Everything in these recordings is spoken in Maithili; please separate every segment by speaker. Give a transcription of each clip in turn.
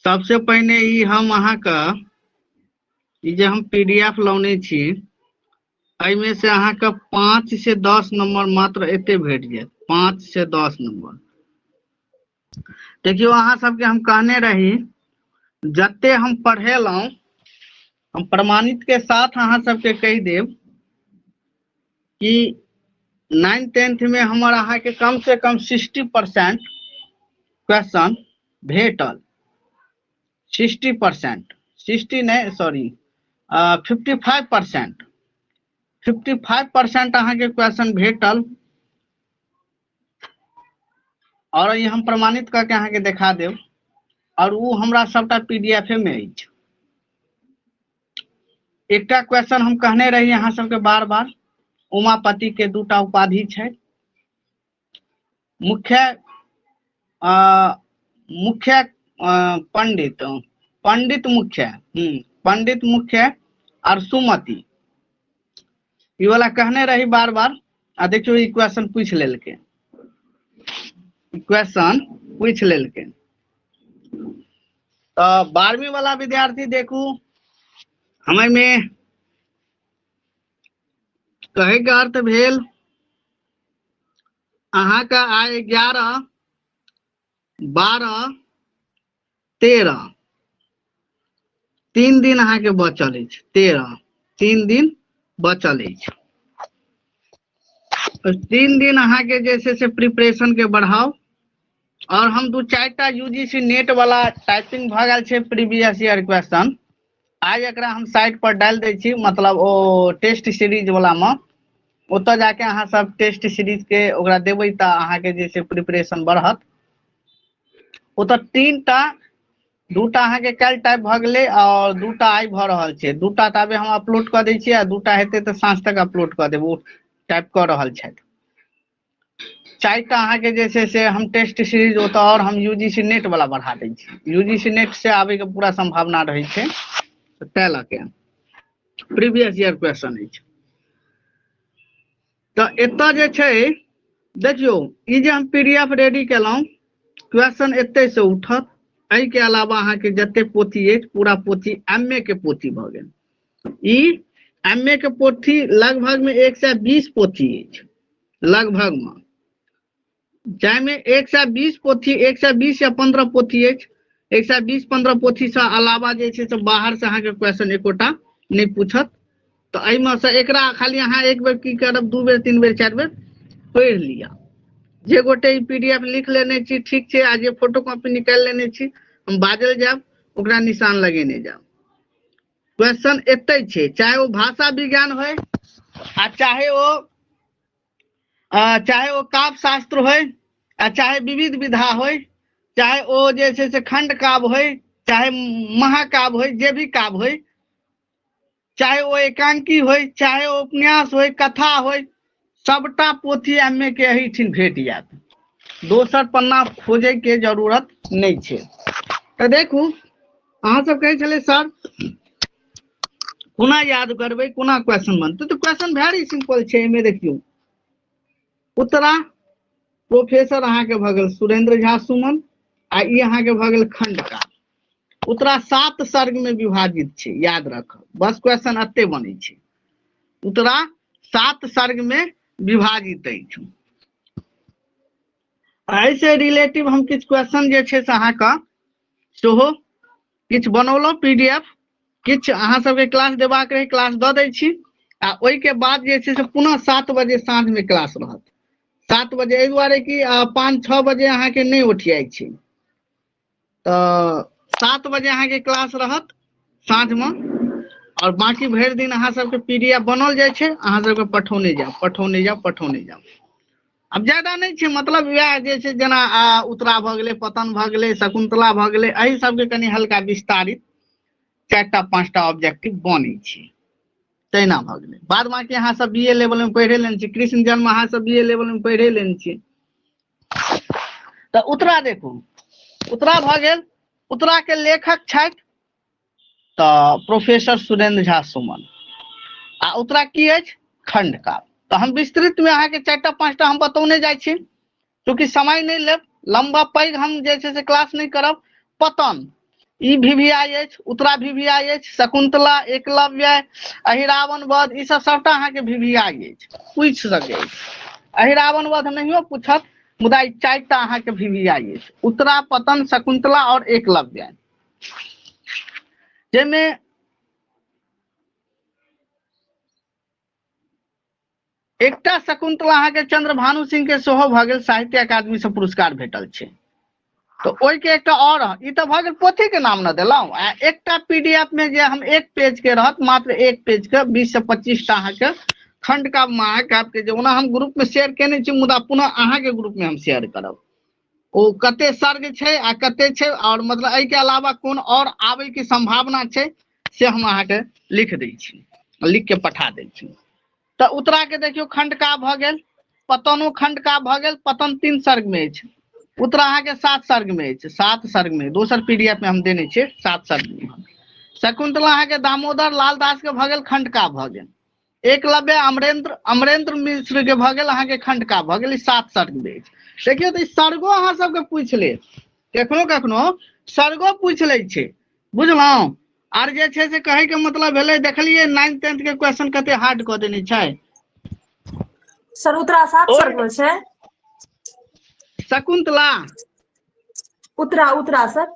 Speaker 1: सबसे पहिने ई हम अहाँके ई जे हम पीडीएफ लौने छी, एहिमे से अहाँके 5 से 10 नंबर मात्र एते भेट जायत, 5 से 10 नंबर। देखियौ अहाँ सबके हम कहने रही, जते हम पढ़ेलहुँ हम प्रमाणित के साथ अहाँ सबके कहि देब कि 9th 10th में हमर अहाँके कम से कम 60% क्वेश्चन भेटल। 60%, 60 नहीं, सॉरी, 55% अहाँके क्वेश्चन भेटल। और ये हम प्रमाणित करके अहाँके देखा देब। और वो हमरा सबटा पीडीएफ में अछि। एकटा क्वेश्चन हम कहने रही अहाँ सबके बार बार, उमापति के दूटा उपाधि छै, मुख्य, पंडित, पंडित मुख्य, पंडित मुख्य और सुमति, ई वाला कहने रही बार बार। आ देखियौ ई क्वेश्चन पूछि लेलकै, क्वेश्चन पूछि लेलकै। तऽ 12वीं वाला विद्यार्थी देखू, हमें में कहे के अर्थ भेल अहाँके आइ 11 12 13 3 दिन अहाँके बचल अछि, 13 3 दिन बचल अछि। 3 दिन अहाँके जे छै से प्रिपरेशन के बढ़ाउ। और हम 2-4 टा यूजीसी नेट वाला टाइपिंग भऽ गेल छै प्रीवियस ईयर क्वेश्चन, आइ एकरा हम साइट पर डालि दै छी, मतलब ओ टेस्ट सीरीज वाला मे ओतऽ जाके अहाँ सब टेस्ट सीरीज के ओकरा देबै तऽ अहाँके जे छै प्रिपरेशन बढ़त। ओतऽ 3टा, 2टा अहाँके काल्हि टाइप भऽ गेलै और 2टा आइ भऽ रहल छै। 2टा ताबे हम अपलोड कऽ दै छियै आ 2टा हेतै तऽ साँझ तक अपलोड कऽ देब, ओ टाइप कऽ रहल छथि। 4टा अहाँके जे छै से हम टेस्ट सीरीज ओतऽ और हम यूजीसी नेट वाला बढ़ा दै छी, यूजीसी नेट से आबैके पूरा सम्भावना रहै छै, तै लऽ के प्रीवियस ईयर क्वेश्चन अछि। तऽ एतऽ जे छै देखियौ, ई जे हम पीडीएफ रेडी केलहुँ, क्वेश्चन एतै से उठत। एहिके अलावा अहाँके जते पोथी अछि पूरा पोथी एम ए के पोथी भऽ गेल। ई एम ए के पोथी लगभग में 120 पोथी अछि लगभग में, जाहिमे 120 पोथी, 120 या 15 पोथी अछि। 120-15 पोथी से अलावा जे छै से बाहर से अहाँके क्वेश्चन एकोटा नहि पूछत। तऽ एहिमे से एकरा खाली अहाँ एक बेर की करब, 2 बेर 3 बेर 4 बेर पढ़ि लिअ। जे गोटे ई पीडीएफ लिख लेने छी ठीक छै, आ जे फोटो कॉपी निकालि लेने छी हम बाजल जायब ओकरा निशान लगेने जायब। क्वेश्चन एतै छै, चाहे ओ भाषा विज्ञान होय आ चाहे ओ काव्य शास्त्र होय आ चाहे विविध विधा होय, चाहे ओ जे छै से खंड काव्य होय, चाहे महाकाव्य होय, जे भी काव्य होय, चाहे ओ एकांकी होय, चाहे ओ उपन्यास होय, कथा होय, सबटा पोथी एम ए के एहिठिन भेट जायत। दोसर पन्ना खोजे के जरूरत नहि छै। तऽ देखू अहाँ सब कहै छलै सर कोना याद करबै, कोना क्वेश्चन बनतै, तऽ क्वेश्चन वेरी सिंपल छै। एहिमे देखियौ उत्तरा प्रोफेसर अहाँके भऽ गेल सुरेंद्र झा सुमन, आ ई अहाँके भऽ गेल खंडका। उत्तरा 7 सर्ग में विभाजित छै, याद रखब, बस क्वेश्चन एते बनै छै। उत्तरा 7 सर्ग में विभाजित अछि। एहिसे रिलेटिव हम किछु क्वेश्चन जे छै से अहाँके सेहो किछु बनौलहुँ पीडीएफ, किछु अहाँ सबके क्लास देबाक रहै क्लास दऽ दै छी, आ ओहिके बाद जे छै से पुनः 7 बजे साँझमे क्लास रहत। 7 बजे एहि दुआरे कि 5-6 बजे अहाँके नहि ओठियाइ छै, तऽ 7 बजे अहाँके क्लास रहत साँझमे, और बाकी भरि दिन अहाँ सबके पीडीएफ बनल जाइ छै, अहाँ सबके पठौने जाउ, पठौने जाउ, पठौने जाउ। आब ज्यादा नहि छै, मतलब वएह जे छै जेना, उत्तरा भऽ गेलै, पतन भऽ गेलै, शकुन्तला भऽ गेलै, एहि सबके कनि हल्का विस्तारित 4टा 5टा ऑब्जेक्टिव बनै छै, तहिना भऽ गेलै। बाद बाकी अहाँ सब बी ए लेवल में पढ़े लेने छी, कृष्ण जन्म अहाँ सब बी ए लेवल में पढ़े लेने छी। तऽ उत्तरा देखू, उत्तरा भऽ गेल, उत्तरा के लेखक छथि तऽ प्रोफेसर सुरेंद्र झा सुमन, आ उत्तरा की अछि खंडकाव्य। तऽ हम विस्तृत में अहाँके 4टा 5टा हम बतौने जाइ छी, चूँकि समय नहि लेब, लम्बा पैघ हम जे छै से क्लास नहि करब। पतन, ई वीवीआई अछि, उत्तरा वीवीआई अछि, शकुंतला, एकलव्य, अहिरावण वध, ई सब सबटा अहाँके वीवीआई अछि, पूछि सकै अछि। अहिरावण वध नहियो पूछत, मुदा ई 4टा अहाँके वीवीआई अछि, उत्तरा, पतन, शकुंतला और एकलव्य। जाहिमे एकटा शकुंतला अहाँके चंद्रभानु सिंह के सेहो भऽ गेल, साहित्य अकादमी से पुरस्कार भेटल छै। तऽ ओहिके एकटा और, ई तऽ भऽ गेल पोथी के नाम न देलहुँ, आ एकटा पीडीएफ में जे हम एक पेज के रहत, मात्र एक पेज के 20 से 25 टा अहाँके खंड काव्य महाकाव्य के, जे ओना हम ग्रुप में शेयर केने छी, मुदा पुनः अहाँके ग्रुप में हम शेयर करब। ओ कते सर्ग छै आ कते छै, और मतलब एहि के अलावा कोन और आबै के संभावना छै से हम अहाँके लिख दै छी, लिख के पठा दै छी। तऽ उत्तरा के देखियौ खंडकाव्य भऽ गेल, पतनो खंडकाव्य भऽ गेल, पतन 3 सर्ग में अछि, उत्तरा अहाँके 7 सर्ग में अछि, 7 सर्ग में, दोसर पीडीएफ में हम देने छियै 7 सर्ग में। शकुंतला अहाँके दामोदर लाल दास के भऽ गेल, खंडकाव्य भऽ गेल। एकलव्य अमरेंद्र, अमरेंद्र मिश्र के भऽ गेल अहाँके खंडकाव्य भऽ गेल, ई 7 सर्ग में अछि। देखियौ तऽ ई सर्गो अहाँ सबके पूछि लेत, कखनो कखनो सर्गो पूछि लै छै, बुझलहुँ। आर जे छै से कहै के मतलब भेलै, देखलियै 9th 10th के क्वेश्चन कते हार्ड कऽ देने छै।
Speaker 2: सर उत्तरा 7 सर्ग में छै।
Speaker 1: शकुंतला,
Speaker 2: उत्तरा, उत्तरा सर,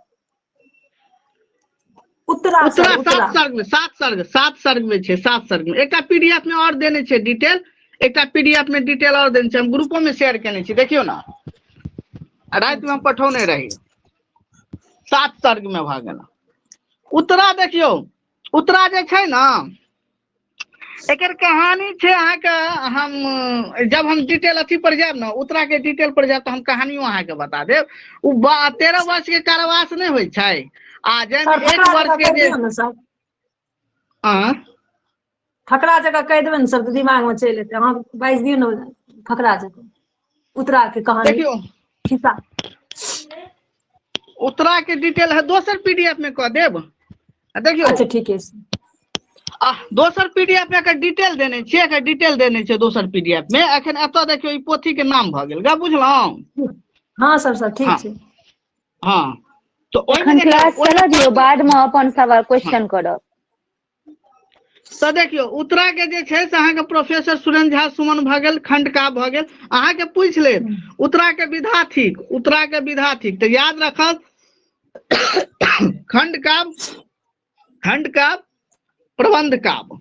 Speaker 2: उत्तरा
Speaker 1: उत्तरा
Speaker 2: सर,
Speaker 1: 7
Speaker 2: उत्तरा।
Speaker 1: सर्ग में, 7 सर्ग, 7 सर्ग में छै, 7 सर्ग में। एकटा पीडीएफ में और देने छै डिटेल, एकटा पीडीएफ में डिटेल और देने छै, हम ग्रुपो में शेयर केने छी, देखियौ ना, राति में हम पठौने रही। 7 सर्ग में भऽ गेल। उत्तरा देखियौ, उत्तरा जे छै ना, एकर कहानी छै अहाँके, हम जब हम डिटेल अथी पर जायब ने, उत्तरा के डिटेल पर जायब तऽ हम कहानियो अहाँके बता देब। ओ 13 वर्ष के कारावास नहि होइ छै, आ जाहिमे
Speaker 2: सर,
Speaker 1: 1
Speaker 2: फकरा
Speaker 1: वर्ष
Speaker 2: जकाँ
Speaker 1: के
Speaker 2: कहि
Speaker 1: जे
Speaker 2: दियौ ने सर।
Speaker 1: आँ?
Speaker 2: फकरा जकाँ कहि देबै ने सर, तऽ दिमाग में चलि एतै। अहाँ बाजि दियौ ने फकरा जकाँ उत्तरा के कहानी।
Speaker 1: देखियौ।
Speaker 2: खिस्सा।
Speaker 1: उत्तरा के डिटेल है दोसर पीडीएफ में कऽ देब। आ देखियौ।
Speaker 2: अच्छा ठीक है।
Speaker 1: आ दोसर पीडीएफ में एकर डिटेल देने छियै, एकर डिटेल देने छियै दोसर पीडीएफ में। एखन एतऽ देखियौ ई पोथी के नाम भऽ गेल, गा बुझलहुँ?
Speaker 2: हाँ सर, सर ठीक
Speaker 1: हाँ।
Speaker 2: छै।
Speaker 1: हाँ, तऽ ओहिमे
Speaker 3: एखन
Speaker 1: देखियौ,
Speaker 3: क्लास
Speaker 1: ओहिमे
Speaker 3: चलऽ दियौ, बाद में अपन सवाल क्वेश्चन करब।
Speaker 1: तऽ देखियौ उत्तरा के जे छै से अहाँके प्रोफेसर सुरेंद्र झा सुमन भऽ गेल, खंडकाव्य भऽ गेल। अहाँके पूछि लेत उत्तरा के विधा थिक, उत्तरा के विधा थिक, तऽ याद रखब खंडकाव्य, खंडकाव्य, प्रबंध काव्य,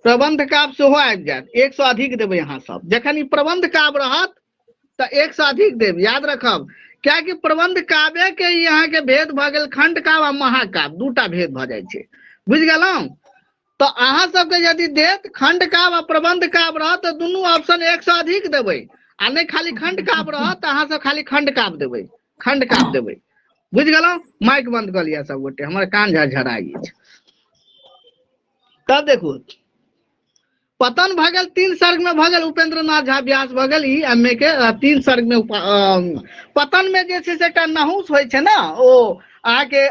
Speaker 1: प्रबंध काव्य सेहो आबि जायत। 1 सौ अधिक देबै अहाँ सब, जखन ई प्रबंध काव्य रहत तऽ 1 सौ अधिक देब, याद रखब। कियाकि प्रबंध काव्य के ई अहाँके भेद भऽ गेल खंड काव्य आ महाकाव्य, दूटा भेद भऽ जाइ छै, बुझि गेलहुँ? तऽ अहाँ सबके यदि देत खंड काव्य आ प्रबंध काव्य रहत तऽ दुनू ऑप्शन 1 सौ अधिक देबै, आ नहि खाली खंड काव्य रहत तऽ अहाँ सब खाली खंड काव्य देबै, खंड काव्य देबै, बुझि गेलहुँ? माइक बंद कऽ लिअ सब गोटे, हमर कान झरझराइ अछि। तब देखू पतन भऽ गेल 3 सर्ग में भऽ गेल, उपेंद्र नाथ झा व्यास भऽ गेल, ई एम ए के 3 सर्ग में पतन में जे छै से एकटा नहुस होइ छै ने, ओ अहाँके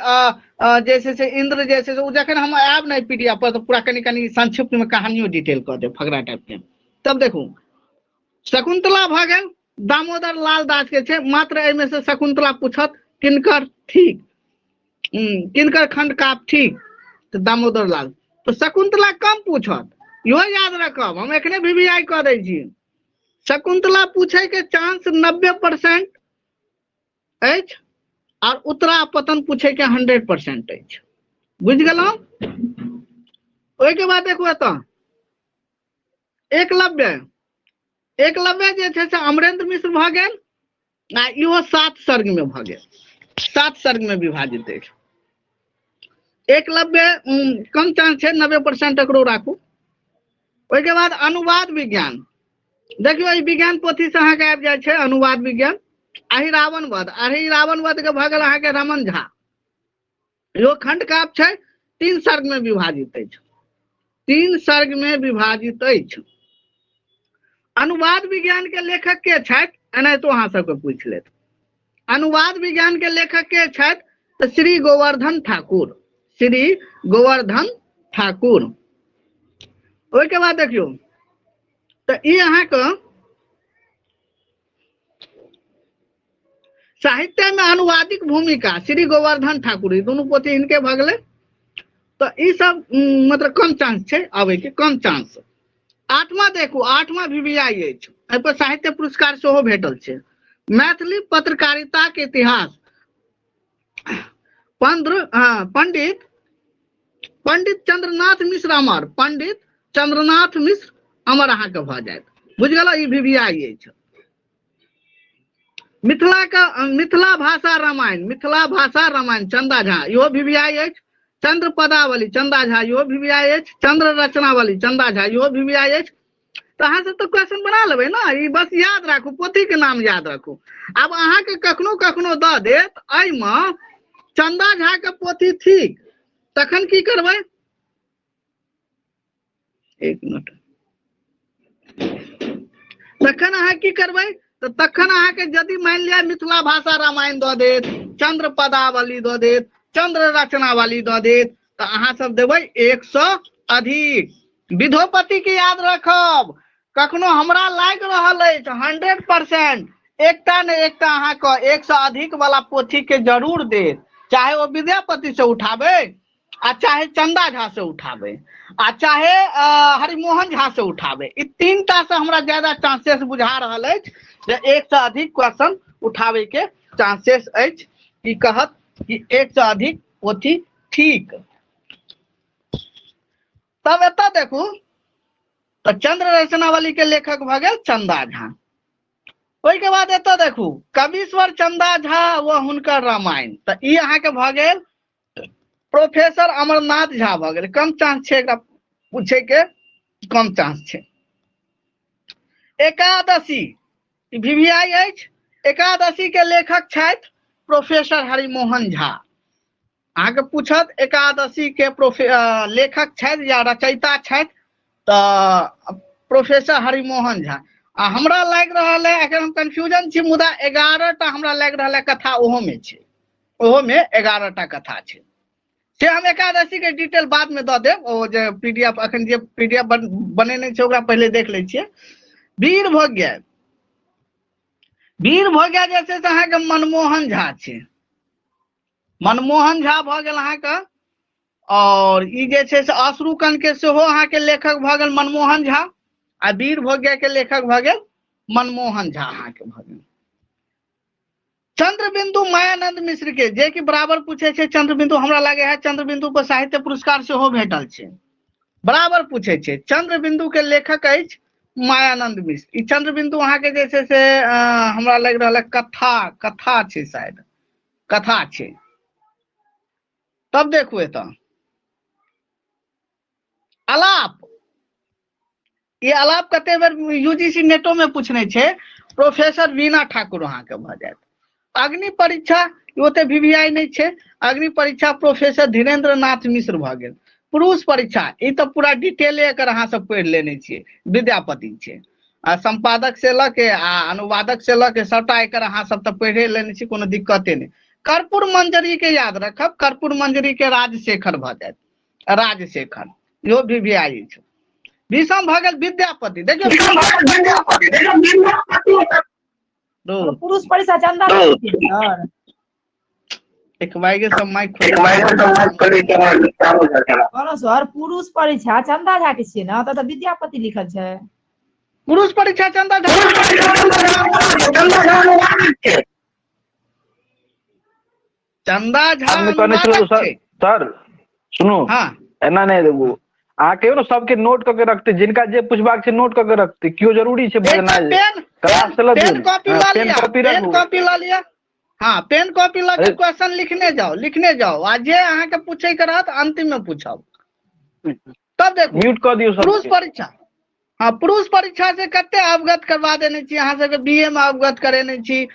Speaker 1: जे छै से इंद्र जे छै से ओ जखन हम आयब ने पीडीएफ पर तऽ पूरा कनि कनि संक्षिप्त में कहानियो डिटेल कऽ देब फकरा टाइप के। तब देखू शकुंतला भऽ गेल, दामोदर लाल दास के छै, मात्र एहिमे से शकुंतला पूछत किनकर ठीक, किनकर खंडकाव्य ठीक, तऽ दामोदर लाल। तऽ शकुंतला कम पूछत, इहो याद रखब, हम एखने वीवीआई कऽ दै छी। शकुंतला पूछे के चांस 90% अछि और उत्तरा पतन पूछे के 100% अछि, बुझि गेलहुँ? ओहिके बाद देखू एतऽ एकलव्य, एकलव्य जे छै से अमरेंद्र मिश्र भऽ गेल, आ इहो 7 सर्ग में भऽ गेल, 7 सर्ग में विभाजित अछि। एकलव्य कम चांस छै, 90% एकरो राखू। ओहिके बाद अनुवाद विज्ञान, देखियौ ई विज्ञान पोथी से अहाँके आबि जाइ छै अनुवाद विज्ञान। अहि रावण वध, अहि रावण वध के भऽ गेल अहाँके रमन झा, इहो खंडकाव्य छै, 3 सर्ग में विभाजित अछि, 3 सर्ग में विभाजित अछि। अनुवाद विज्ञान के लेखक के छथि, एनाहितो अहाँ सबके पूछि लेत। अनुवाद विज्ञान के लेखक के छथि तऽ श्री गोवर्धन ठाकुर, श्री गोवर्धन ठाकुर। ओहिके बाद देखियौ तऽ ई अहाँके साहित्य में अनुवादिक भूमिका श्री गोवर्धन ठाकुर, ई दुनू पोथी हिनके भऽ गेलै। तऽ ई सब मतलब कम चांस छै आबै के, कम चांस। आठमा देखू, आठमा VVI अछि, एहि पर साहित्य पुरस्कार सेहो भेटल छै। मैथिली पत्रकारिता के इतिहास पंडित पंडित चंद्रनाथ मिश्र अमर, पंडित चंद्रनाथ मिश्र अमर अहाँके भऽ जायत। बुझि गेलहुँ, ई VVI अछि। मिथिला के मिथिला भाषा रामायण, मिथिला भाषा रामायण चंदा झा, इहो VVI अछि। चंद्र पदावली चंदा झा, इहो VVI अछि। चंद्र रचनावली चंदा झा, इहो VVI अछि। तऽ अहाँ सब तऽ क्वेश्चन बना लेबै ने, ई बस याद राखू, पोथी के नाम याद राखू। आब अहाँके कखनो कखनो दऽ देत एहिमे चंदा झा के पोथी थिक, तखन की करबै? एक मिनट, तखन अहाँ की करबै? तऽ तखन अहाँके यदि मानि लिअ मिथिला भाषा रामायण दऽ देत, चंद्र पदावली दऽ देत, चंद्र रचनावली दऽ देत, तऽ अहाँ सब देबै 100 अधिक। विधोपति के याद रखब, कखनो हमरा लागि रहल अछि 100% एकटा ने एकटा अहाँके 100 अधिक वाला पोथी के जरूर देत, चाहे ओ विद्यापति से उठाबै आ चाहे चंदा झा से उठाबै आ चाहे हरिमोहन झा से उठाबै। ई तीनटा से हमरा ज्यादा चांसेस बुझा रहल अछि जे 100 अधिक क्वेश्चन उठाबै के चांसेस अछि। की कहत कि 100 अधिक पोथी ठीक। तब एतऽ देखू तऽ चंद्र रचनावली के लेखक भऽ गेल चंदा झा। ओहिके बाद एतऽ देखू कवीश्वर चंदा झा व हुनकर रामायण, तऽ ई अहाँके भऽ गेल प्रोफेसर अमरनाथ झा भऽ गेल। कम चांस छै एकरा पूछे के, कम चांस छै। एकादशी VVI अछि, एकादशी के लेखक छथि प्रोफेसर हरिमोहन झा। अहाँके पूछत एकादशी के लेखक छथि या रचयिता छथि तऽ प्रोफेसर हरिमोहन झा। आ हमरा लागि रहल है एखन हम कंफ्यूजन छी, मुदा 11 टा हमरा लागि रहल है कथा ओहोमे छै, ओहोमे 11 टा कथा छै। से हम एकादशी के डिटेल बाद में दऽ देब, ओ जे पीडीएफ अखन जे पीडीएफ बनेने छै ओकरा पहिले देख लै छियै। वीर भोग्य, वीर भोग्य जे छै से अहाँके मनमोहन झा छै, मनमोहन झा भऽ गेल अहाँके। और ई जे छै से अश्रुकण के सेहो अहाँके लेखक भऽ गेल मनमोहन झा, आ वीर भोग्य के लेखक भऽ गेल मनमोहन झा अहाँके भऽ गेल। चंद्रबिंदु मायानंद मिश्र के, जे कि बराबर पूछे छै चंद्रबिंदु, हमरा लागे है चंद्रबिंदु पर साहित्य पुरस्कार सेहो भेटल छै, बराबर पूछे छै। चंद्रबिंदु के लेखक अछि मायानंद मिश्र। ई चंद्रबिंदु अहाँके जे छै से हमरा लागि रहल है कथा, कथा छै शायद, कथा छै। तब देखू एतऽ अलाप, ई अलाप कते बेर यूजीसी नेटो में पूछने छै, प्रोफेसर वीणा ठाकुर अहाँके भऽ जायत। अग्नि परीक्षा ओते VVI नहि छै, अग्नि परीक्षा प्रोफेसर धीरेन्द्र नाथ मिश्र भऽ गेल। पुरुष परीक्षा ई तऽ पूरा डिटेले एकर अहाँ सब पढ़ि लेने छियै, विद्यापति छै, आ संपादक से लऽ के आ अनुवादक से लऽ के सबटा एकर अहाँ सब तऽ पढ़े लेने छी, कोनो दिक्कते नहि। कर्पूर मंजरी के याद रखब, कर्पूर मंजरी के राजशेखर भऽ जायत, राजशेखर इहो VVI छै। विषम भऽ गेल विद्यापति, देखियौ
Speaker 2: पुरुष परीक्षा चंदा सर।
Speaker 1: एक बाइगे सब माइक
Speaker 2: कहलहुँ सर, पुरुष परीक्षा चंदा झा के छियै ने, ओतऽ तऽ विद्यापति लिखल छै।
Speaker 1: पुरुष परीक्षा चंदा झा, चंदा झा
Speaker 4: हम कहने छलहुँ
Speaker 1: अनुवादक
Speaker 4: सर,
Speaker 1: छै।
Speaker 4: सर सुनू,
Speaker 1: हाँ।
Speaker 4: एना नहि देबू, अहाँ कहियौ ने सबके नोट कऽ के रखतै, जिनका जे पुछबाक छै नोट कऽ के रखतै, केओ जरूरी छै बजनाइ।
Speaker 1: पेन,
Speaker 4: क्लास चलत
Speaker 1: पेन
Speaker 4: दिन।
Speaker 1: कॉपी
Speaker 4: हाँ,
Speaker 1: लऽ
Speaker 4: पेन
Speaker 1: लिअ,
Speaker 4: कॉपी
Speaker 1: पेन
Speaker 4: रखू।
Speaker 1: कॉपी लऽ लिअ। हाँ, पेन कॉपी लऽ के
Speaker 4: अरे
Speaker 1: क्वेश्चन लिखने जाओ, लिखने जाओ, आ जे अहाँके पूछे के रहत अंतिम में पूछब। तब देखू
Speaker 4: म्यूट कऽ दियौ
Speaker 1: पुरुष
Speaker 4: सबके।
Speaker 1: परीक्षा, हाँ पुरुष परीक्षा से कते अवगत करवा देने छी अहाँ सबके, बी ए में अवगत करेने छी,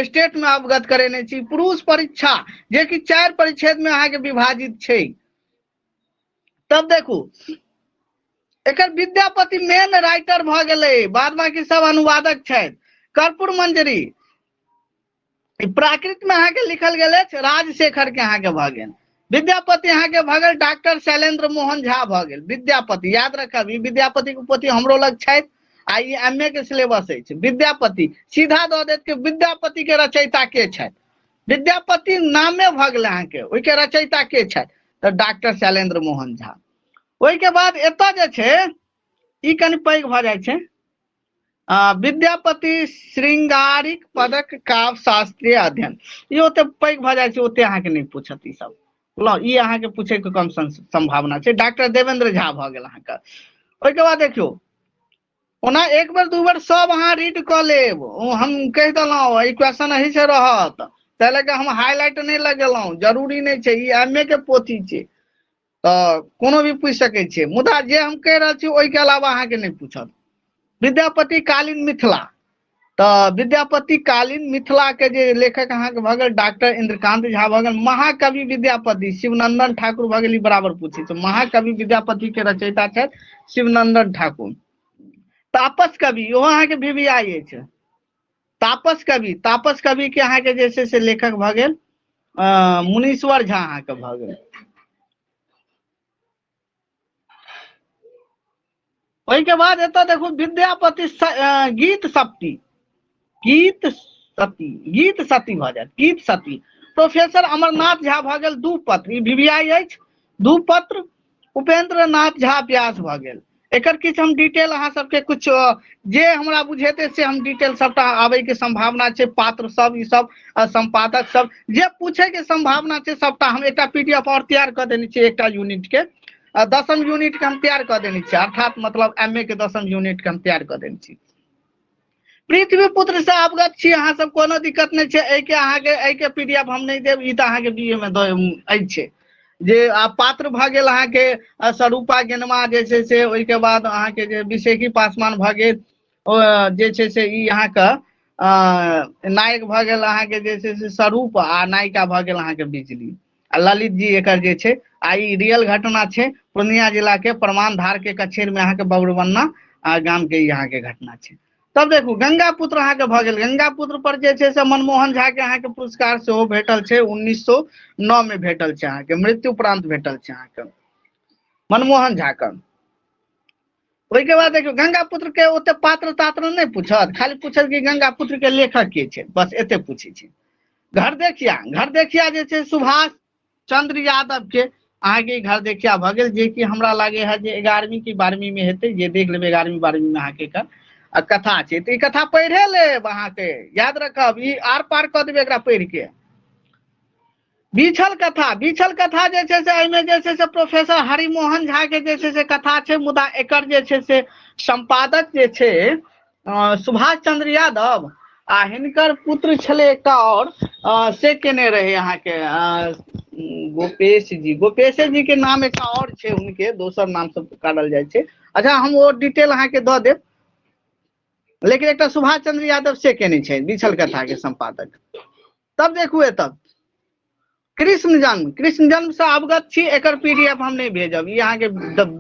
Speaker 1: स्टेट में अवगत करेने छी। पुरुष परीक्षा जे कि 4 परिच्छेद में अहाँके विभाजित छै। तब देखू एकर विद्यापति मेन राइटर भऽ गेलै, बाद बाकी सब अनुवादक छथि। कर्पूर मंजरी ई प्राकृत में अहाँके लिखल गेल अछि, राजशेखर के अहाँके भऽ गेल। विद्यापति अहाँके भऽ गेल डॉक्टर शैलेंद्र मोहन झा भऽ गेल विद्यापति। याद रखब ई विद्यापति के पोथी हमरो लग छथि, आ ई एम ए के सिलेबस अछि। विद्यापति सीधा दऽ देत कि विद्यापति के रचयिता के छथि, विद्यापति नामे भऽ गेलै अहाँके, ओहिके रचयिता के छथि, तऽ डॉक्टर शैलेंद्र मोहन झा। ओहिके बाद एतऽ जे छै ई कनि पैघ भऽ जाइ छै, विद्यापति श्रृंगारिक पदक काव्य शास्त्रीय अध्ययन, ई ओते पैघ भऽ जाइ छै, ओते अहाँके नहि पूछत ई सब, बुझलहुँ, ई अहाँके पूछैके कम संभावना छै। डॉक्टर देवेंद्र झा भऽ गेल अहाँके। ओहिके बाद देखियौ, ओना एक बेर दू बेर सब अहाँ रीड कऽ लेब, ओ हम कहि देलहुँ ई क्वेश्चन एहि से रहत, ताहि लऽ कऽ हम हाईलाइट नहि लगेलहुँ, जरूरी नहि छै, ई एम ए के पोथी छै तऽ कोनो भी पूछि सकै छियै, मुदा जे हम कहि रहल छी ओहिके अलावा अहाँके नहि पूछत। विद्यापति कालीन मिथिला, तऽ विद्यापति कालीन मिथिला के जे लेखक अहाँके भऽ गेल डॉक्टर इंद्रकांत झा भऽ गेल। महाकवि विद्यापति शिवनंदन ठाकुर भऽ गेल, ई बराबर पूछै छै। महाकवि विद्यापति के रचयिता छथि शिवनंदन ठाकुर। तापस कवि, इहो अहाँके VVI अछि। तापस कवि, तापस कवि के अहाँके जे छै से लेखक भऽ गेल मुनीश्वर झा अहाँके भऽ गेल। ओहिके बाद एतऽ देखू विद्यापति गीत सप्ती, गीत सती, गीत सती भऽ जायत, गीत सती। प्रोफेसर अमरनाथ झा भऽ गेल दू पत्र, ई VVI अछि, दू पत्र। उपेंद्र नाथ झा व्यास भऽ गेल। एकर किछु हम डिटेल अहाँ सबके किछु जे हमरा बुझेतै से हम डिटेल सबटा आबैके सम्भावना छै, पात्र सब ई सब, सम्पादक सब जे पूछैके सम्भावना छै सबटा हम एकटा PDF आओर तैयार कऽ देने छियै, एकटा यूनिट के, दसम यूनिट के हम तैयार कऽ देने छियै, अर्थात मतलब एम ए के दसम यूनिट के हम तैयार कऽ देने छी। पृथ्वी पुत्र से अवगत छी अहाँ सब, कोनो दिक्कत नहि छै। एहिके अहाँके एहिके PDF हम नहि देब, ई तऽ अहाँके बी ए मे दऽ अछि जे आ पात्र भऽ गेल अहाँके स्वरूपा गेनमा जे छै से, ओहिके बाद अहाँके जे विशेषी पासवान भऽ गेल, ओ जे छै से ई अहाँके नायक भऽ गेल अहाँके जे छै से स्वरूप, आ नायिका भऽ गेल अहाँके बिजली। आ ललित जी एकर जे छै, आ ई रियल घटना छै, पूर्णिया जिला के प्रमाण धार के कछेर में अहाँके बबरबन्ना आ गाम के ई अहाँके घटना छै। तब देखू गंगा पुत्र अहाँके भऽ गेल। गंगा पुत्र पर जे छै से मनमोहन झा के अहाँके पुरस्कार सेहो भेटल छै, 1909 में भेटल छै अहाँके, मृत्यु उपरांत भेटल छै अहाँके मनमोहन झा के। ओहिके बाद देखियौ गंगा पुत्र के ओते पात्र तात्र नहि पूछत, खाली पूछत कि गंगा पुत्र के लेखक के छै, बस एते पूछै छै। घर देखिया, घर देखिया जे छै सुभाष चंद्र यादव के अहाँके घर देखिया भऽ गेल, जे कि हमरा लागे है जे 11वीं कि 12वीं में हेतै, जे देख लेबै 11वीं 12वीं में अहाँके एकर कथा छै। तऽ ई कथा पढ़े लेब अहाँके, याद रखब, ई आर पार कऽ देबै एकरा पढ़ि के। बिछल कथा, बिछल कथा जे छै से एहिमे जे छै से प्रोफेसर हरिमोहन झा के जे छै से कथा छै, मुदा एकर जे छै से सम्पादक जे छै सुभाष चंद्र यादव, आ हिनकर पुत्र छलै एकटा आओर, से केने रहै अहाँके गोपेश जी, गोपेशे जी के नाम एकटा आओर छै, हुनके दोसर नाम से पुकारल जाइ छै। अच्छा हम ओ डिटेल अहाँके दऽ देब, लेकिन एकटा सुभाष चंद्र यादव से केने छै बिछल कथा के सम्पादक। तब देखू एतऽ कृष्ण जन्म, कृष्ण जन्म से अवगत छी, एकर PDF हम नहि भेजब, ई अहाँके